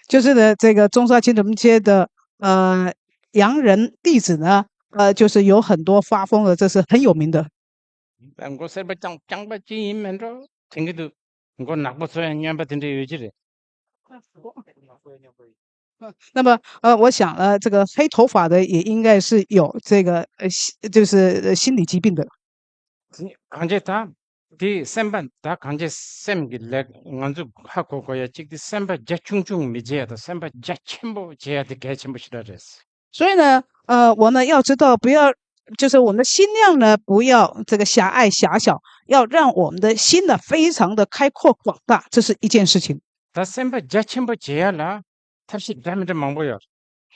就是呢，这个中沙青铜街的呃洋人弟子呢，呃，就是有很多发疯的，这是很有名的。 མགོ་སེར་པ་ཅང་ཅང་པ་ཅི་ཡིན་མིན་འགྲོ་དྲན་གི་འདུག་མགོ་ནག་པོ་ཚོ་ཡང་སྨྱོན་པ་དེ་འདྲ་ཡོད་ཀྱི་རེད། 那么呃，我想呃，这个黑头发的也应该是有这个呃，心就是呃心理疾病的。 གང་ཅི་ད། དེ་སེམས་པ་ད་གང་ཅི་སེམས་ཀྱི་ལས་ང་ཚོ་ཧ་གོ་དགོས་ཡ་གཅིག་དེ་སེམས་པ་རྒྱ་ཆུང་ཆུང་མི་བྱེད་ཡ་དང་སེམས་པ་རྒྱ་ཆེན་པོ་བྱེད་ཡ་དེ་གལ་ཆེན་པོ་ཞེ་དྲག་རེད། 所以呢，呃，我们要知道，不要就是我们的心量呢，不要这个狭隘狭小，要让我们的心呢非常的开阔广大，这是一件事情。 ད་སེམས་པ་རྒྱ་ཆེན་པོ་བྱེད་ཡ་ལ་ཐབས་ཤེས་འདྲ་མི་འདྲ་མང་པོ་ཡོད།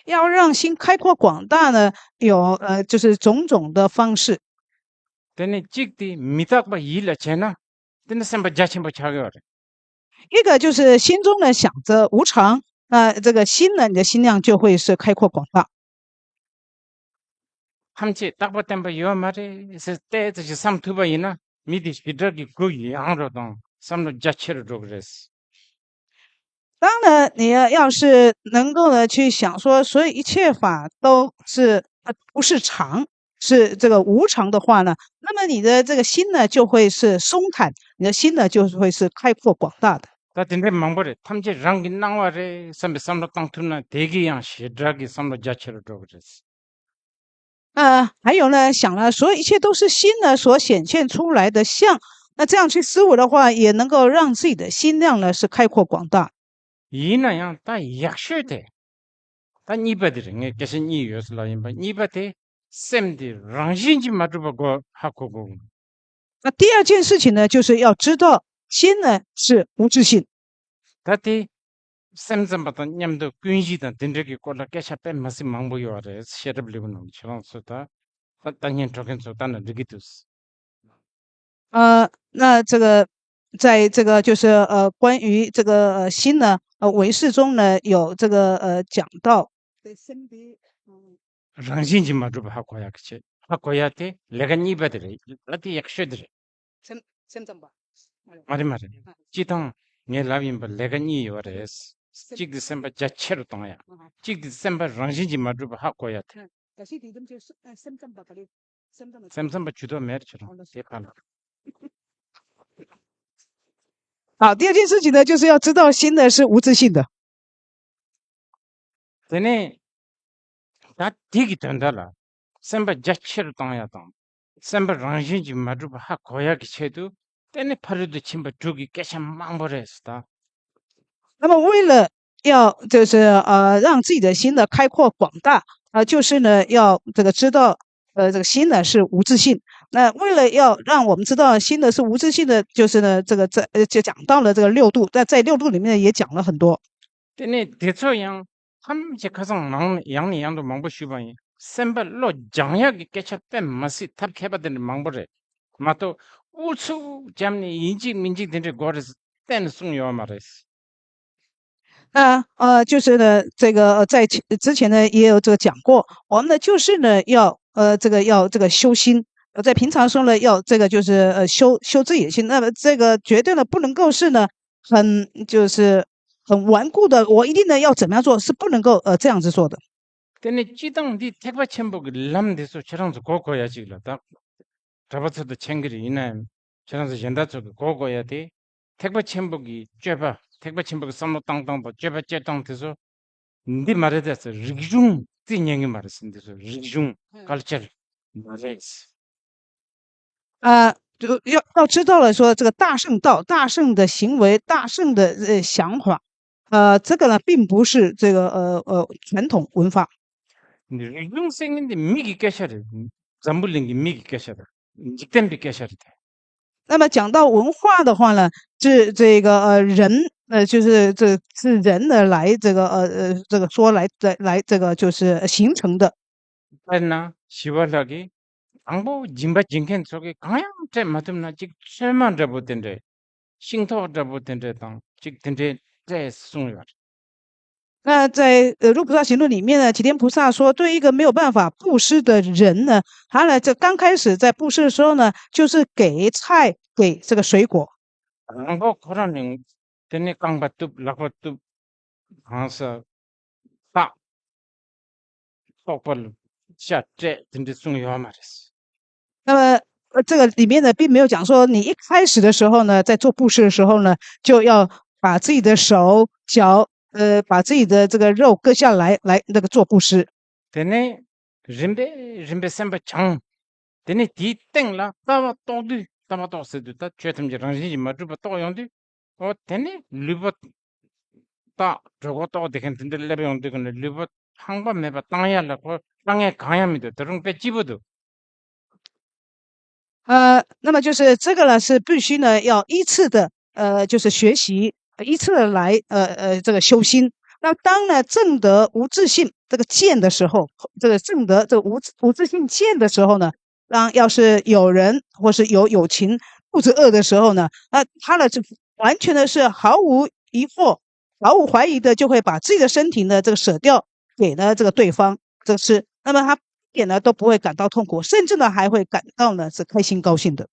要让心开阔广大呢，有呃，就是种种的方式。 དེ་ནས་གཅིག་དེ་མི་རྟག་པ་ཡིད་ལ་བྱས་ན་དེ་ནི་སེམས་པ་རྒྱ་ཆེན་པོ་ཆགས་ཡོད་རེད། 一个就是心中呢想着无常，那这个心呢，你的心量就会是开阔广大。 ཐམས་ཅད་རྟག་པ་བརྟན་པ་ཡོད་མ་རེད་ཟེར་ཏོག་ཙམ་ཞིག་བསམ་ཐུབ་པ་ཡིན་ན་མི་དེ་ཞེ་དྲག་གི་གུ་ཡངས་རོ་དང་བསམ་བློ་རྒྱ་ཆེ་རུ་འགྲོ་གི་རེད། 当然，你要要是能够呢去想说，所有一切法都是呃不是常，是这个无常的话呢，那么你的这个心呢就会是松坦，你的心呢就会是开阔广大的。 ད་དེ་འདྲའི་མང་པོ་རེད། ཐམས་ཅད་རང་གི་སྣང་བ་རེད་བསམ་པའི་བསམ་བློ་བཏང་ཐུབ་ན་དེ་གི་ཡང་ཞེ་དྲག་གི་བསམ་བློ་རྒྱ་ཆེ་རུ་འགྲོ་གི་རེད། 呃，还有呢，想了说一切都是心呢所显现出来的相，那这样去思维的话，也能够让自己的心量呢是开阔广大。 ཡིན་ན་ཡང་ད་ཡག་ཤོས་དེ། ད་གཉིས་པ་དེ་རེད། ངས་སྐད་ཆ་གཉིས་ཡོད་ཟེར་ལབ་ཡིན་པ། གཉིས་པ་དེ་སེམས་དེ་རང་བཞིན་གྱིས་མ་གྲུབ་པ་གོ་ཧ་གོ་དགོས། 那第二件事情呢，就是要知道心呢是无自性。 ད་དེ་སེམས་ཙམ་པ་དང་མཉམ་དུ་ཀུན་གཞི་དང་དེ་འདྲ་གི་སྐོར་ལ་སྐད་ཆ་དཔེ་མ་སྲིད་མང་པོ་ཡོད་རེད། བཤད་གྲབས་ལེགས་པོ་གནང་། ཁྱེད་རང་ཚོ་ད་ད་ལྟ་བརྙན་འགྲོ་མཁན་ཚོ་ལྟ་ན་འགྲིག་གི་འདུག 呃，那这个，在这个就是呃，关于这个呃心呢，呃，唯识中呢有这个呃讲到， རང་བཞིན་གྱིས་མ་གྲུབ་པ་ཧ་གོ་ཡག་གི་ཆེད། ཧ་གོ་ཡག་དེ་ལས་ཀ་གཉིས་པ་དེ་རེད། ད་དེ་ཡག་ཤོས་དེ་རེད། སེམས་སེམས་ཙམ་པ། མ་རེད་མ་རེད། སྤྱི་དང་ངས་ལབ་ཡིན་པ་ལས་ཀ་གཉིས་ཡོད་རེད། གཅིག་དེ་སེམས་པ་རྒྱ་ཆེ་རུ་གཏོང་ཡག་གཅིག་དེ་སེམས་པ་རང་བཞིན་གྱིས་མ་གྲུབ་པ་ཧ་གོ་ཡག་དེ། 可是你们就是呃，三藏吧，可以，三藏吧。 སེམས་ཙམ་པ་ཇུས་གཏོགས་མེད་ཁྱེད་རང་དེ་ཕར་ལ།好，第二件事情呢，就是要知道心呢是无自性的。 དེ་ནས་ད་དེ་གི་དོན་དག་ལ་སེམས་པ་རྒྱ་ཆེ་རུ་གཏོང་ཡག་དང་། སེམས་པ་རང་བཞིན་གྱིས་མ་གྲུབ་པ་ཧ་གོ་ཡག་གི་ཆེད་དུ། དེ་ནས་ཕ་རོལ་ཏུ་ཕྱིན་པ་དྲུག་གི་སྐད་ཆ་མང་པོ་རེད་ཟེར་ད། 那么为了要就是呃让自己的心呢开阔广大，啊，就是呢要这个知道呃这个心呢是无自性。那为了要让我们知道心呢是无自性的，就是呢这个在呃就讲到了这个六度，在在六度里面也讲了很多。 དེ་ནས་དེ་ཚོ་ཡང་ཐམས་ཅད་ཁ་སང་ནང་ནས་ཡང་ནས་ཡང་དུ་མང་པོ་ཞུས་པ་ཡིན། སེམས་པ་བློ་སྦྱང་ཡག་གི་སྐད་ཆ་དཔེ་མ་སྲིད་ཐབས་མཁས་པ་དེ་འདྲ་མང་པོ་རེད་མ་གཏོགས། ཨུ་ཚུགས་བརྒྱབ་ནས་ཡིན་གཅིག་མིན་གཅིག་དེ་འདྲའི་སྒོ་རེ་གཏན་ནས་གསུངས་ཡོད་མ་རེད། 那呃，就是呢，这个呃在前之前呢也有这个讲过，我们呢就是呢要呃这个要这个修心，呃在平常时候呢要这个就是呃修修自己的心，那么这个绝对呢不能够是呢很就是很顽固的，我一定呢要怎么样做，是不能够呃这样子做的。 དེ་ནས་སྤྱི་བཏང་འདི་ཐེག་པ་ཆེན་པོ་གི་ལམ་འདི་ཚོ་ཁྱེད་རང་ཚོ་གོ་དགོས་ཡ་ཅིག་ལ། ད་གྲྭ་པ་ཚོ་དང་མཁྱེན་གྱི་རེད། ཡིན་ན་ཡང་ཁྱེད་རང་ཚོ་གཞན་དག་ཚོ་གི་གོ་དགོས་ཡ་དེ། ཐེག་པ་ཆེན་པོ་གི་སྤྱོད་པ། ཐེག་པ་ཆེན་པོ་གི་བསམ་བློ་བཏང་སྟངས་དང་སྤྱོད་པ་སྤྱོད་སྟངས་དེ་ཚོ་འདི་མ་རེད་ད་ཟེར། རིག་གཞུང་རྩིས་ཉན་གི་མ་རེད་ཟེར། འདི་ཚོ་རིག་གཞུང་ཀལ་ཅར་མ་རེད། 啊，就要要知道了说，这个大乘道、大乘的行为、大乘的呃想法，呃，这个呢，并不是这个呃呃传统文化。 རིག་གཞུང་ཟེར་མཁན་དེ་མི་གི་སྐད་ཆ་རེད། འཛམ་བུ་གླིང་གི་མི་གི་སྐད་ཆ་རེད། འཇིག་རྟེན་པའི་སྐད་ཆ་རེད། 那么讲到文化的话呢，这这个呃人呃就是人呢来这个呃呃这个说来来来这个就是形成的。 དཔེར་ན་ཞི་བ་ལྷ་གིས། དང་པོ་སྦྱིན་པ་སྦྱིན་མཁན་ཚོ་གིས་གང་ཡང་སྤྲད་མ་ཐུབ་ན་གཅིག་ཚོད་མ་འདྲ་པོ་དེ་འདྲས། ཤིང་ཐོག་འདྲ་པོ་དེ་འདྲས་དང་གཅིག་དེ་འདྲས་སྤྲད་གསུངས་ཡོད། 那在呃《入菩萨行论》里面呢，齐天菩萨说，对一个没有办法布施的人呢，他呢，这刚开始在布施的时候呢，就是给菜，给这个水果。 དང་པོ་ཁོ་རང་ནས་དེ་ནས་རྐང་པ་གཏུབ། ལག་པ་གཏུབ། གང་ཟག་བཏགས། ལྟོགས་པ་ལ་ཤ་སྤྲད། དེ་འདྲ་གསུངས་ཡོད་མ་རེད། 那么呃，这个里面呢，并没有讲说你一开始的时候呢，在做布施的时候呢，就要把自己的手脚，呃，把自己的这个肉割下来，来那个做布施。 དེ་ནས་རིམ་པས་རིམ་པས་སེམས་པ་སྦྱངས། དེ་ནས་དེའི་སྟེང་ལ་ལྟ་བ་རྟོགས་དུས། ལྟ་བ་རྟོགས་ཟེར་དུས་ད་ཆོས་ཐམས་ཅད་རང་བཞིན་གྱིས་མ་གྲུབ་པ་རྟོགས་ཡོང་དུས། འོ་དེ་ནས་ལུས་པོ་བཏགས། གྲོད་ཁོག་ལྟོགས། དེ་མཁན་དེ་འདྲ་སླེབས་ཡོང་དུས་ཀྱི་ནས་ལུས་པོ་ཧང་པ་མེད་པ་བཏང་ཡ་ལ་ཁོ་དཀའ་ངལ་གང་ཡང་མི་འདུག་ད་རུང་དཔེ་སྐྱིད་པོ་འདུག 呃，那么就是这个呢，是必须呢要依次的，呃，就是学习，呃依次的来，呃呃，这个修心。那当呢证得无自性这个见的时候，这个证得这个无无自性见的时候呢，当要是有人或是有友情肚子饿的时候呢，那他呢就完全的是毫无疑惑、毫无怀疑的就会把自己的身体呢这个舍掉给呢这个对方这个吃，那么他一点呢都不会感到痛苦，甚至呢还会感到呢是开心高兴的。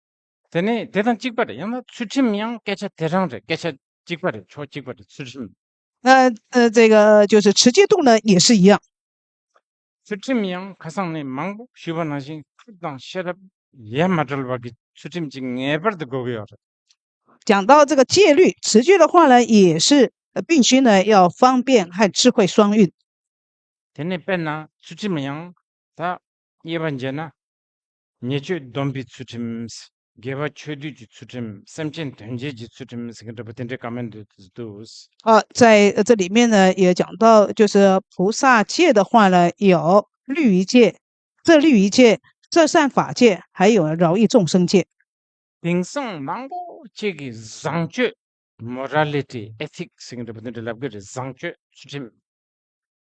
དེ་ནས་དེ་དང་གཅིག་པ་རེད། ཡང་ན་ཚུལ་ཁྲིམས་ཡང་སྐད་ཆ་དེ་རང་རེད། སྐད་ཆ་གཅིག་པ་རེད། ཕྱོགས་གཅིག་པ་རེད། ཚུལ་ཁྲིམས། 那呃，这个就是持戒度呢也是一样。 ཚུལ་ཁྲིམས་ཡང་ཁ་སང་ནས་མང་པོ་ཞུས་པ་ནང་བཞིན་ཐབས་དང་ཤེས་རབ་ཡ་མ་བྲལ་བ་གི་ཚུལ་ཁྲིམས་ཅིག་ངེས་པར་དུ་དགོས་ཀྱི་ཡོད་རེད། 讲到这个戒律、持戒的话呢，也是呃必须呢要方便和智慧双运。 དེ་ནས་དཔེར་ན་ཚུལ་ཁྲིམས་ཡང་ད་དབྱེ་བ་འབྱེད་ན། ཉེས་སྤྱོད་སྡོམ་པའི་ཚུལ་ཁྲིམས། དགེ་བ་ཆོས་སྡུད་ཀྱི་ཚུལ་ཁྲིམས། སེམས་ཅན་དོན་བྱེད་ཀྱི་ཚུལ་ཁྲིམས་ཟེར་གྱི་འདྲ་པོ་དེ་འདྲའི་བཀའ་མོལ་འདུག་འདུག 啊，在呃这里面呢，也讲到就是菩萨戒的话呢，有律仪戒、摄律仪戒、摄善法戒，还有饶益众生戒。 དེང་སང་མང་པོ་ཅིག་གིས་བཟང་སྤྱོད། Morality, ethics ཟེར་གྱི་འདྲ་པོ་དེ་འདྲ་ལབ་གི་རེད། བཟང་སྤྱོད་ཚུལ་ཁྲིམས།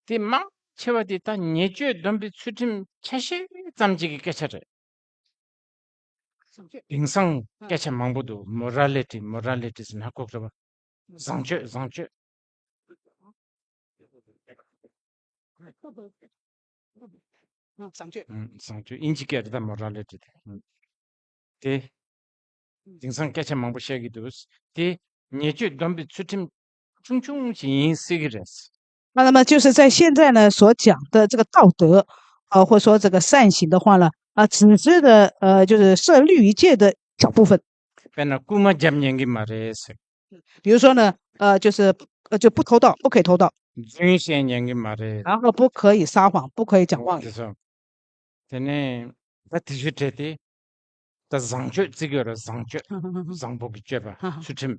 དེ་མང་ཆེ་བ་དེ་ད་ཉེས་སྤྱོད་སྡོམ་པའི་ཚུལ་ཁྲིམས་ཆ་ཤས་ཙམ་ཅིག་གི་སྐད་ཆ་རེད། དེང་སང་སྐད་ཆ་མང་པོ་འདུག Morality, morality ཟེར་ན་ཁོག་རེད་པ། བཟང་སྤྱོད། བཟང་སྤྱོད། བཟང་སྤྱོད། བཟང་སྤྱོད། ཨིན་ཇི་སྐད་རེད་ད། Morality དེ། དེ། དེང་སང་སྐད་ཆ་མང་པོ་བཤད་ཀྱི་འདུག་དེ་ཉེས་སྤྱོད་སྡོམ་པའི་ཚུལ་ཁྲིམས་ཆུང་ཆུང་ཞིག་ཡིན་སྲིད་ཀྱི་རེད།那那么就是在现在呢所讲的这个道德，呃，或者说这个善行的话呢，啊，只是的，呃，就是设律仪戒的小部分。 དཔེར་ན་རྐུན་མ་རྒྱབ་ཉན་གྱི་མ་རེད་ཟེར། 比如说呢，呃，就是呃就不偷盗，不可以偷盗， རྫུན་བཤད་ཉན་གྱི་མ་རེད། 然后不可以撒谎，不可以讲妄语。 དེ་ཚོ། དེ་ནས་ད་དེ་ཚོའི་གྲས་དེ་ད་བཟང་སྤྱོད་བརྩི་གི་ཡོད་རེད། བཟང་སྤྱོད། བཟང་པོ་གི་སྤྱོད་པ། ཚུལ་ཁྲིམས།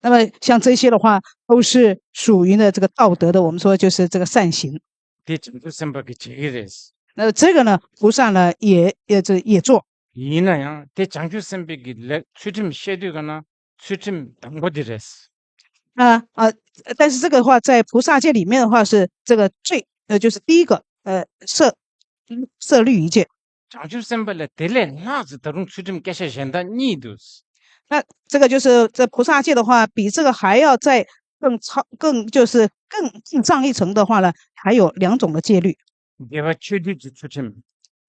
那么像这些的话，都是属于呢这个道德的，我们说就是这个善行。 དེ་བྱང་ཆུབ་སེམས་དཔའ་གིས་བྱེད་ཀྱི་རེད། 那这个呢，菩萨呢也也这也做。 ཡིན་ན་ཡང་དེ་བྱང་ཆུབ་སེམས་དཔའ་གི་ལས་ཚུལ་ཁྲིམས་བཤད་དུས་ག་ན་ཚུལ་ཁྲིམས་དང་པོ་དེ་རེད། 啊啊，但是这个的话，在菩萨戒里面的话是这个最呃就是第一个呃设设律仪戒。 བྱང་ཆུབ་སེམས་དཔའ་ལས་དེ་ལས་ལྷག་ཙམ་ད་རུང་ཚུལ་ཁྲིམས་སྐད་ཆ་གཞན་དག་གཉིས་འདུག 那这个就是这菩萨戒的话，比这个还要再更超，更就是更更上一层的话呢，还有两种的戒律。 དགེ་བ་ཆོས་སྡུད་ཀྱི་ཚུལ་ཁྲིམས།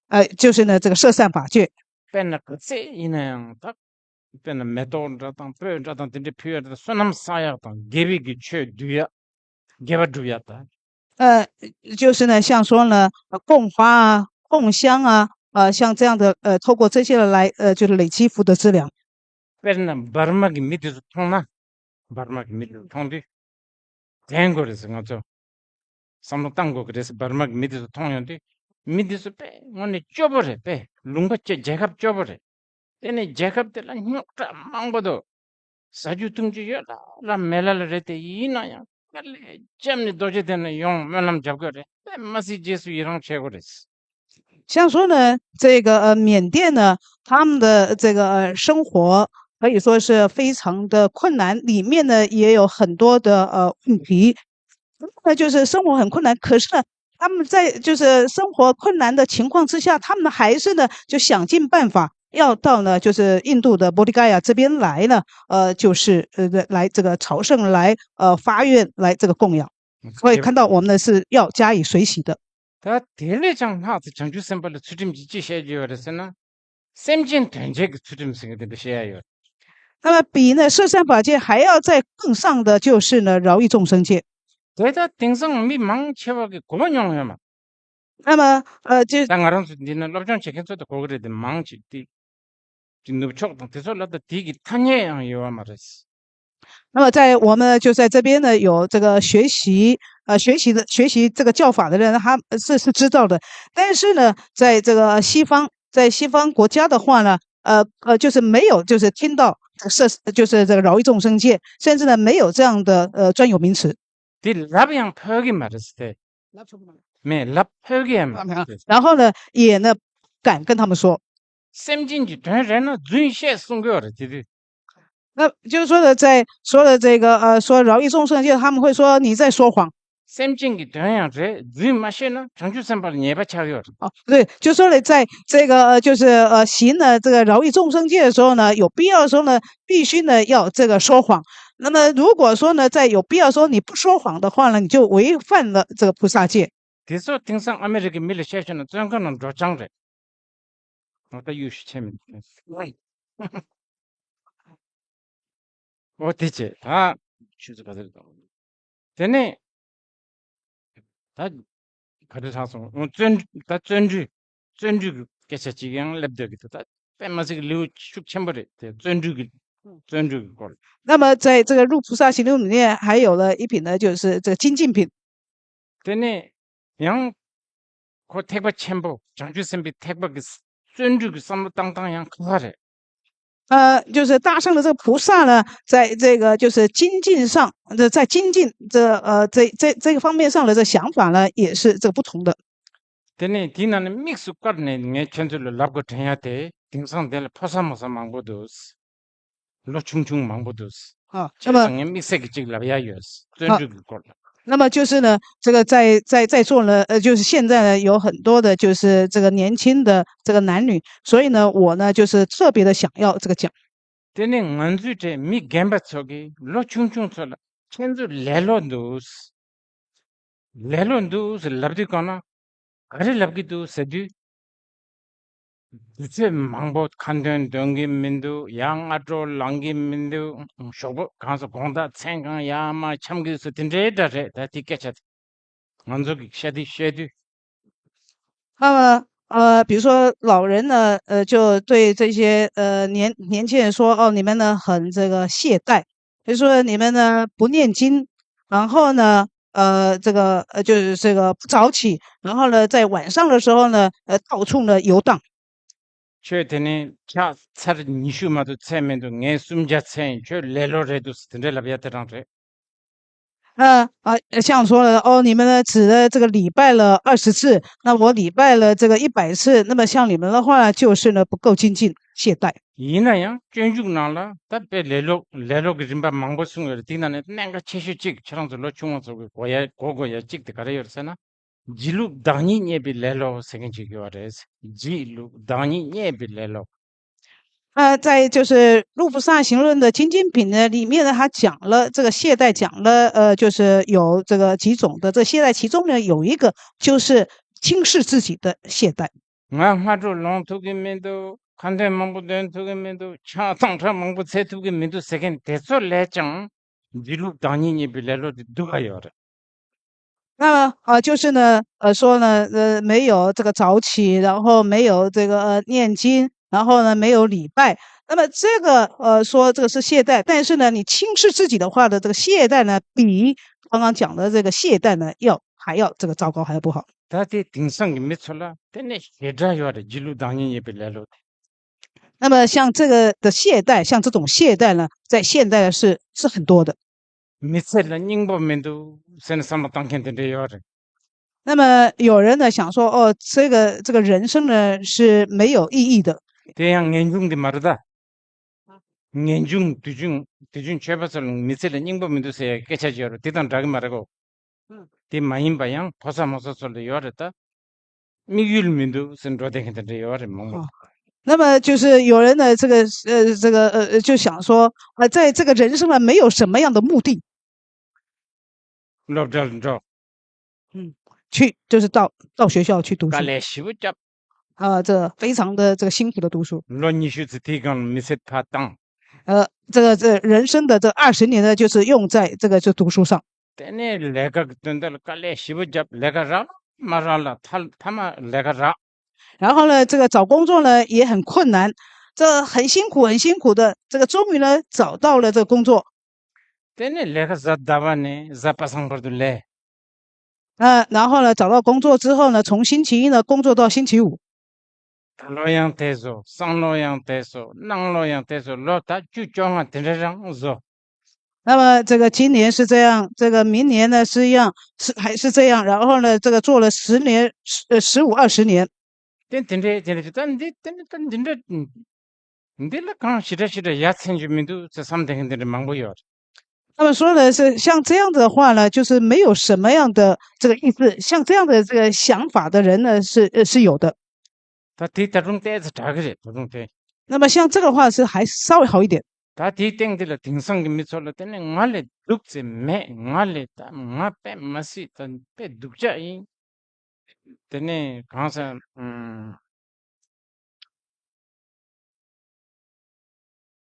呃，就是呢这个摄善法戒。 དཔེར་ན་ག་ཚད་ཡིན་ན་ཡང་ད། དཔེར་ན་མེ་ཏོག་འདྲ་དང་སྤོས་འདྲ་དང་དེ་འདྲ་ཕུལ་ཡག་དང་བསོད་ནམས་བསགས་ཡག་དང་དགེ་བའི་གི་ཆོས་སྡུད་ཡག་དགེ་བ་སྒྲུབ་ཡག་དང་། 呃，就是呢，像说呢，呃供花啊、供香啊，呃，像这样的，呃，透过这些来，呃，就是累积福德资粮。 དཔེར་ན་འབར་མ་གི་མི་དེ་ཚོ་མཐོང་ན། འབར་མ་གི་མི་དེ་ཚོ་མཐོང་དུས། དྲན་དགོས་རེད་ཟེར་ང་ཚོ། བསམ་བློ་བཏང་དགོས་ཀྱི་རེད་ཟེར། འབར་མ་གི་མི་དེ་ཚོ་མཐོང་ཡོང་དུས། མི་དེ་ཚོ་དཔེ་དངོས་གནས་སྐྱོ་པོ་རེད། དཔེ་ལུང་པ་སྐྱོ། རྒྱལ་ཁབ་སྐྱོ་པོ་རེད། དེ་ནས་རྒྱལ་ཁབ་དེ་ལ་རྙོག་དྲ་མང་པོ་འདུག་ཟ་རྒྱུ་འཐུང་རྒྱུ་ཡོད་ལ་ལ་མེད་ལ་ལ་རེད། དེ་ཡིན་ན་ཡང་དཀའ་ལས་བརྒྱབ་ནས་རྡོ་རྗེ་གདན་ལ་ཡོང་སྨོན་ལམ་རྒྱབ་དགོས་རེད། དཔེ་མ་སྲིད་རྗེས་སུ་ཡི་རང་བྱེད་དགོས་རེད། 像说呢，这个呃缅甸呢，他们的这个呃生活可以说是非常的困难，里面呢也有很多的呃问题。那就是生活很困难，可是呢，他们在就是生活困难的情况之下，他们还是呢就想尽办法要到呢就是印度的Bodh Gaya这边来呢，呃，就是呃来这个朝圣，来呃发愿，来这个供养。所以看到我们呢是要加以学习的。 ད་དེ་ལས་ཀྱང་ལྷག་ཏུ་བྱང་ཆུབ་སེམས་དཔའ་ལ་ཚུལ་ཁྲིམས་ཀྱིས་ཅི་བཤད་ཀྱི་ཡོད་རེད་ཟེར་ན། སེམས་ཅན་དོན་བྱེད་ཀྱི་ཚུལ་ཁྲིམས་ཟེར་མཁན་དེ་འདྲ་བཤད་ཡ་ཡོད། 那么比呢十善法界还要再更上的就是呢饶益众生戒。 དེ་ལྟར་དེང་སང་མི་མང་ཆེ་བ་གི་གོ་བ་མྱོང་ཡོད་མ། 那么呃，就 ད་ང་རང་ཚོ་འདི་ན་སློབ་སྦྱོང་བྱེད་མཁན་ཚོ་ད་གོ་གི་རེད། དེ་མང་ཆེ་དེ་དེ་ནུབ་ཕྱོགས་དང་དེ་ཚོ་ལ་ད་དེ་གི་ཐ་སྙད་ཡང་ཡོད་པ་མ་རེད། 那么在我们呢，就在这边呢，有这个学习，呃，学习的学习这个教法的人，他是是知道的，但是呢，在这个西方，在西方国家的话呢，呃呃，就是没有就是听到这个设，就是这个饶益众生戒，甚至呢没有这样的呃专有名词。 དེ་ལབ་ཡང་ཕོད་ཀྱི་མ་རེད་ཟེར། མེད། ལབ་ཕོད་ཀྱི་ཡང་མ་རེད། 然后呢，也呢不敢跟他们说。 སེམས་ཅན་གྱི་དོན་རེད་ན་རྫུན་བཤད་གསུང་གི་ཡོད་རེད། དེ་དུས། 那就是说的，在说的这个呃，说饶益众生戒，他们会说你在说谎。 སེམས་ཅན་གྱི་དོན་ཡང་རེད། རྫུན་མ་བཤད་ན་བྱང་ཆུབ་སེམས་དཔའ་ལ་ཉེས་པ་ཆགས་ཡོད་རེད། 哦，对，就说了，在这个呃，就是呃，行呢这个饶益众生戒的时候呢，有必要的时候呢，必须呢要这个说谎。那么如果说呢，在有必要说你不说谎的话呢，你就违反了这个菩萨戒。 དེ་ཚོ་དེང་སང་ཨ་མི་རི་ཀའི་མི་ལ་བཤད་ཤེས་ན་བཙོན་ཁང་ནང་འགྲོ་རྐྱང་རེད། ང་ད་གཡུག་ཞིག་ཆེ་མི་འདུག་ཨོ་དེ་བྱས་ད་ཆུ་ཚོད་ག་ཚོད་རེད་དང་། དེ་ནས་ད་ག་རེ་ལྷག་སོང་། ཨོ་བརྩོན་ད་བརྩོན་འགྲུས། བརྩོན་འགྲུས་ཀྱི་སྐད་ཆ་གཅིག་ཡང་སླེབས་སྡོད་ཀྱི་འདུག་ད་དཔེ་མ་སྲིད་ཀྱི་ལེའུ་ཤུགས་ཆེན་པོ་རེད་དེ། བརྩོན་འགྲུས་ཀྱི་བརྩོན་འགྲུས་ཀྱི་སྐོར། 那么在这个入菩萨行论里面还有了一品呢，就是这个精进品。 དེ་ནས་ཡང་ཁོ་ཐེག་པ་ཆེན་པོ་བྱང་ཆུབ་སེམས་དཔའི་ཐེག་པ་གི་བརྩོན་འགྲུས་ཀྱི་བསམ་བློ་བཏང་སྟངས་ཡང་ཁག་ཁག་རེད། 呃，就是大乘的这个菩萨呢，在这个就是精进上，这在精进这呃这这这个方面上的这想法呢，也是这个不同的。དེ་ནས་དེའི་ནང་ནས་དམིགས་སུ་བཀར་ནས་ངས་ཁྱེད་ཚོ་ལ་ལབ་དགོས་དྲན་ཡ་དེ། དེང་སང་འདི་ལ་ཕོ་གསར་མོ་གསར་མང་པོ་འདུག་ལོ་ཆུང་ཆུང་མང་པོ་འདུག 啊，那 བྱས་么 ཙང་ངས་དམིགས་བསལ་གྱི་གཅིག་ལབ་ཡ་ཡོད། བརྩོན་འགྲུས་ཀྱི་སྐོར་ལ། 那么就是呢，这个在在在座呢，呃，就是现在呢，有很多的就是这个年轻的这个男女，所以呢，我呢就是特别的想要这个讲。 དེ་ནས་ང་ཚོའི་གྲས་མི་རྒན་པ་ཚོ་གིས་ལོ་ཆུང་ཆུང་ཚོ་ལ་ཁྱེད་ཚོ་ལེ་ལོ་འདུག་ལེ་ལོ་འདུག་ཟེར་ལབ་དུས་གང་ན། ག་རེ་ལབ་ཀྱི་འདུག་ཟེར་དུས། དུས་ཚོད་མང་པོ་ཁ་འདོན་འདོན་གྱི་མི་འདུག་ཡང་སྔ་དྲོ་ལངས་ཀྱི་མི་འདུག་ཞོགས་པ་གང་ས་དགོང་དག་མཚན་གང་ཡར་མར་འཁྱམ་གྱི་ཟེར་དེ་འདྲའི་འདྲ་རེད། ད་དེ་སྐད་ཆ་དེ་ང་ཚོ་གི་ཤ་དེ་བཤད་དུས། 那么呃，比如说老人呢，呃，就对这些呃年年轻人说，哦，你们呢很这个懈怠，就说你们呢不念经，然后呢，呃，这个呃就是这个不早起，然后呢在晚上的时候呢，呃，到处呢游荡。 ཁྱོད་དེ་ནས་ཕྱག་ཚར་ཉི་ཤུ་མ་གཏོགས་འཚལ་མི་འདུག་ངས་སུམ་བརྒྱ་འཚལ་ཡིན། ཁྱོད་ལེ་ལོ་རེད་འདུག་ཟེར་དེ་འདྲ་ལབ་ཡ་དེ་རང་རེད། 那啊，像说了哦，你们呢只的这个礼拜了二十次，那我礼拜了这个一百次，那么像你们的话就是呢不够精进懈怠。 ཡིན་ན་ཡང་སྤྱོད་འཇུག་ནང་ལ་ད་དཔེ་ལེ་ལོ་ལེ་ལོ་གི་རིམ་པ་མང་པོ་གསུངས་ཡོད་རེད། དེའི་ནང་ནས་གནད་འགག་ཆེ་ཤོས་གཅིག་ཁྱེད་རང་ཚོ་ལོ་ཆུང་བ་ཚོ་གི་གོ་ཡ་གོ་དགོས་ཡ་གཅིག་དེ་ག་རེ་ཡོད་རེད་ཟེར་ན། སྒྱིད་ལུག་བདག་ཉིད་རྙེད་པའི་ལེ་ལོ་ཟེར་མཁན་ཅིག་ཡོད་རེད། སྒྱིད་ལུག་བདག་ཉིད་རྙེད་པའི་ལེ་ལོ། 呃，在就是《入不萨行论》的精进品呢，里面呢，他讲了这个懈怠，讲了呃，就是有这个几种的这懈怠，其中呢有一个就是轻视自己的懈怠。 ང་སྔ་དྲོ་ལངས་ཐུབ་ཀྱི་མི་འདུག་ཁ་འདོན་མང་པོ་འདོན་ཐུབ་ཀྱི་མི་འདུག་ཕྱག་དང་ཁྲ་མང་པོ་འཚལ་ཐུབ་ཀྱི་མི་འདུག་ཟེར་མཁན་དེ་ཚོ་ལས་ཀྱང་སྒྱིད་ལུག་བདག་ཉིད་རྙེད་པའི་ལེ་ལོ་དེ་སྡུག་ག་ཡོད་རེད། 那么啊，就是呢，呃，说呢，呃，没有这个早起，然后没有这个呃念经，然后呢没有礼拜。那么这个呃说这个是懈怠，但是呢，你轻视自己的话呢，这个懈怠呢，比刚刚讲的这个懈怠呢要还要这个糟糕，还要不好。 ད་དེ་དེང་སང་གི་མི་ཚོ་ལ་དེ་ནས་ཞེ་དྲག་ཡོད་རེད། སྒྱིད་ལུག་བདག་ཉིད་རྙེད་པའི་ལེ་ལོ་དེ། 那么像这个的懈怠，像这种懈怠呢，在现代是是很多的。 མི་ཚེ་ལ་སྙིང་པོ་མི་འདུག་ཟེར་ནས་བསམ་བློ་བཏང་མཁན་དེ་འདྲ་ཡོད་རེད། 那么有人呢想说，哦，这个这个人生呢是没有意义的。 དེ་ཡང་ངེས་འབྱུང་དེ་མ་རེད་ད། ངེས་འབྱུང་དུས་རྒྱུན་དུས་རྒྱུན་ཆོས་པ་ཚོ་ལ་མི་ཚེ་ལ་སྙིང་པོ་མི་འདུག་ཟེར་ཡ་སྐད་ཆ་ཅིག་ཡོད་རེད། དེ་དང་འདྲ་གི་མ་རེད་གོ། དེ་མ་ཡིན་པ་ཡང་ཕོ་གསར་མོ་གསར་ཚོ་ལ་ཡོད་རེད་ད། དམིགས་ཡུལ་མི་འདུག་ཟེར་འགྲོ་བསྡད་མཁན་དེ་འདྲ་ཡོད་རེད་མང་པོ། 哦，那么就是有人呢，这个呃，这个呃，就想说，呃，在这个人生呢，没有什么样的目的。 སློབ་གྲྭར་འགྲོ། 嗯，去就是到到学校去读书。 དཀའ་ལས་ཞེ་པོ་བརྒྱབ། 啊，这非常的这个辛苦的读书。 ལོ་ཉི་ཤུ་ཙམ་དེའི་སྒང་ལ་མི་ཚེ་ཕར་བཏང་། 呃，这个这人生的这二十年呢，就是用在这个就读书上。 དེ་ནས་ལས་ཀ་གི་དོན་དག་ལ་དཀའ་ལས་ཞེ་པོ་བརྒྱབ། ལས་ཀ་རག་མ་རག་ལ་མཐའ་མཐའ་མ་ལས་ཀ་རག 然后呢，这个找工作呢也很困难，这很辛苦，很辛苦的，这个终于呢找到了这个工作。 དེ་ནས་ལས་ཀ་གཟའ་ཟླ་བ་ནས་གཟའ་པ་སངས་བར་དུ་ལས། 呃，然后呢，找到工作之后呢，从星期一呢工作到星期五。 ད་ལོ་ཡང་དེ་བཟོ། སང་ལོ་ཡང་དེ་བཟོ། གནངས་ལོ་ཡང་དེ་བཟོ། ལོ་ད་བཅུ་བཅོ་ལྔ་དེ་འདྲ་རང་བཟོ། 那么这个今年是这样，这个明年呢是一样，是还是这样，然后呢，这个做了十年，十呃十五二十年。 དེ་དེ་འདྲའི་དེ་འདྲ་ད་འདི་དེ་འདྲ་ད་འདི་འདྲ། འདི་ལ་གང་ཞེ་དྲག་ཞེ་དྲག་ཡ་མཚན་རྒྱུ་མི་འདུག་ཟེར་བསམ་བསྡད་མཁན་དེ་འདྲ་མང་པོ་ཡོད། 那么说的是，像这样子的话呢，就是没有什么样的这个意思。像这样的这个想法的人呢，是呃是有的。 ད་དེ་ད་དུང་ཏོག་ཙམ་དྲག་གི་རེད། ད་དུང་དེ། 那么像这个话是还稍微好一点。 ད་དེའི་སྟེང་དེ་ལ་དེང་སང་གི་མི་ཚོ་ལ་དེ་ནི་ང་ལས་སྡུག་ཙམ་མེད། ང་ལས་ད་ང་དཔེ་མ་སྲིད་ད་དཔེ་སྡུག་ཅག་ཡིན། དེ་ནས་གང་ཟེར། ཨམ།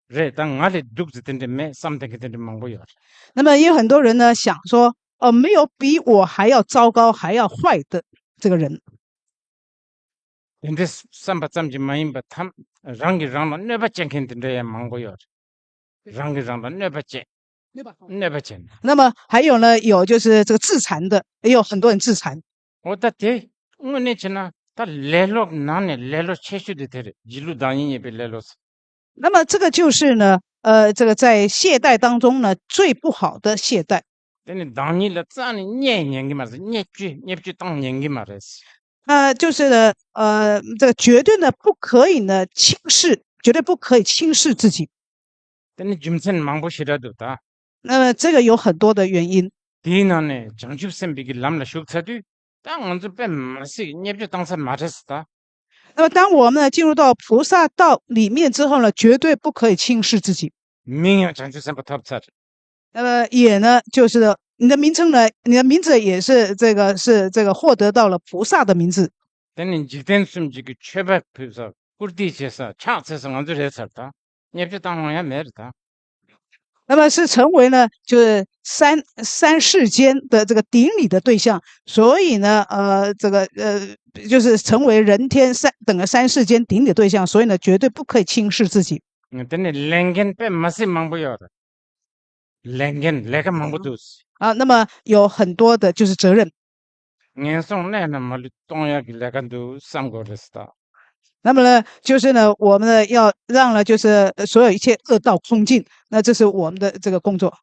རེད། ད་ང་ལས་སྡུག་ཙམ་དེ་འདྲ་མེད་བསམ་དེ་གི་དེ་འདྲ་མང་པོ་ཡོད་རེད། 那么也有很多人呢想说，哦，没有比我还要糟糕、还要坏的这个人。 དེ་འདྲའི་བསམ་པ་ཙམ་གྱིས་མ་ཡིན་པར་ཐམ་རང་གིས་རང་ལ་གནོད་པ་བྱེད་མཁན་དེ་འདྲ་ཡང་མང་པོ་ཡོད་རེད། རང་གིས་རང་ལ་གནོད་པ་བྱེད། གནོད་པ་བྱེད། 那么还有呢，有就是这个自残的，也有很多人自残。 འོ་ད་དེ་དངོས་གནས་བྱས་ན་ད་ལེ་ལོ་ནང་ནས་ལེ་ལོ་ཆེ་ཤོས་དེ་དེ་རེད། སྒྱིད་ལུག་བདག་ཉིད་རྙེད་པའི་ལེ་ལོ་ཟེར། 那么这个就是呢，呃，这个在懈怠当中呢，最不好的懈怠。 དེ་ནི་བདག་ཉིད་ལ་རྩ་ནས་བརྙས་ཉན་གི་མ་རེད། བརྙས་བཅོས་བརྙས་བཅོས་བཏང་ཉན་གི་མ་རེད། 呃，就是呢，呃，这个绝对呢不可以呢轻视，绝对不可以轻视自己。 དེ་ནི་རྒྱུ་མཚན་མང་པོ་ཞེ་དྲག་འདུག་ད། 那么这个有很多的原因。 དེའི་ནང་ནས་བྱང་ཆུབ་སེམས་དཔའི་གི་ལམ་ལ་ཞུགས་ཚར་དུས་ད་ང་ཚོ་དཔེ་མི་སྲིད་བརྙས་བཅོས་བཏང་ས་མ་རེད་ཟེར་ད། 那么当我们呢进入到菩萨道里面之后呢，绝对不可以轻视自己。 མིང་ཡང་བྱང་ཆུབ་སེམས་དཔའ་ཐོབ་ཚར། 那么也呢，就是你的名称呢，你的名字也是这个是这个获得到了菩萨的名字。 དེ་ནི་འཇིག་རྟེན་གསུམ་གྱི་གི་མཆོད་པ་ཕུལ་ས་བཀུར་སྟི་བྱེད་ས་ཕྱག་འཚལ་ས་ང་ཚོ་རེད་ཚར་ད། བརྙས་བཅོས་བཏང་ཡོང་ཡ་མེད་རེད་ད། 那么是成为呢，就是三三世间的这个顶礼的对象，所以呢，呃，这个呃，就是成为人天三等个三世间顶礼对象，所以呢，绝对不可以轻视自己。 དེ་ནི་ལས་འགན་དཔེ་མི་སྲིད་མང་པོ་ཡོད་རེད། ལས་འགན་ལས་ཀ་མང་པོ་འདུག 啊，那么有很多的就是责任。 ངན་སོང་གནས་ན་མ་ལུས་གཏོང་ཡག་གི་ལས་ཀ་འདུག་བསམ་དགོས་རེད་ད། 那么呢，就是呢，我们呢要让呢，就是呃所有一切恶道空尽，那这是我们的这个工作。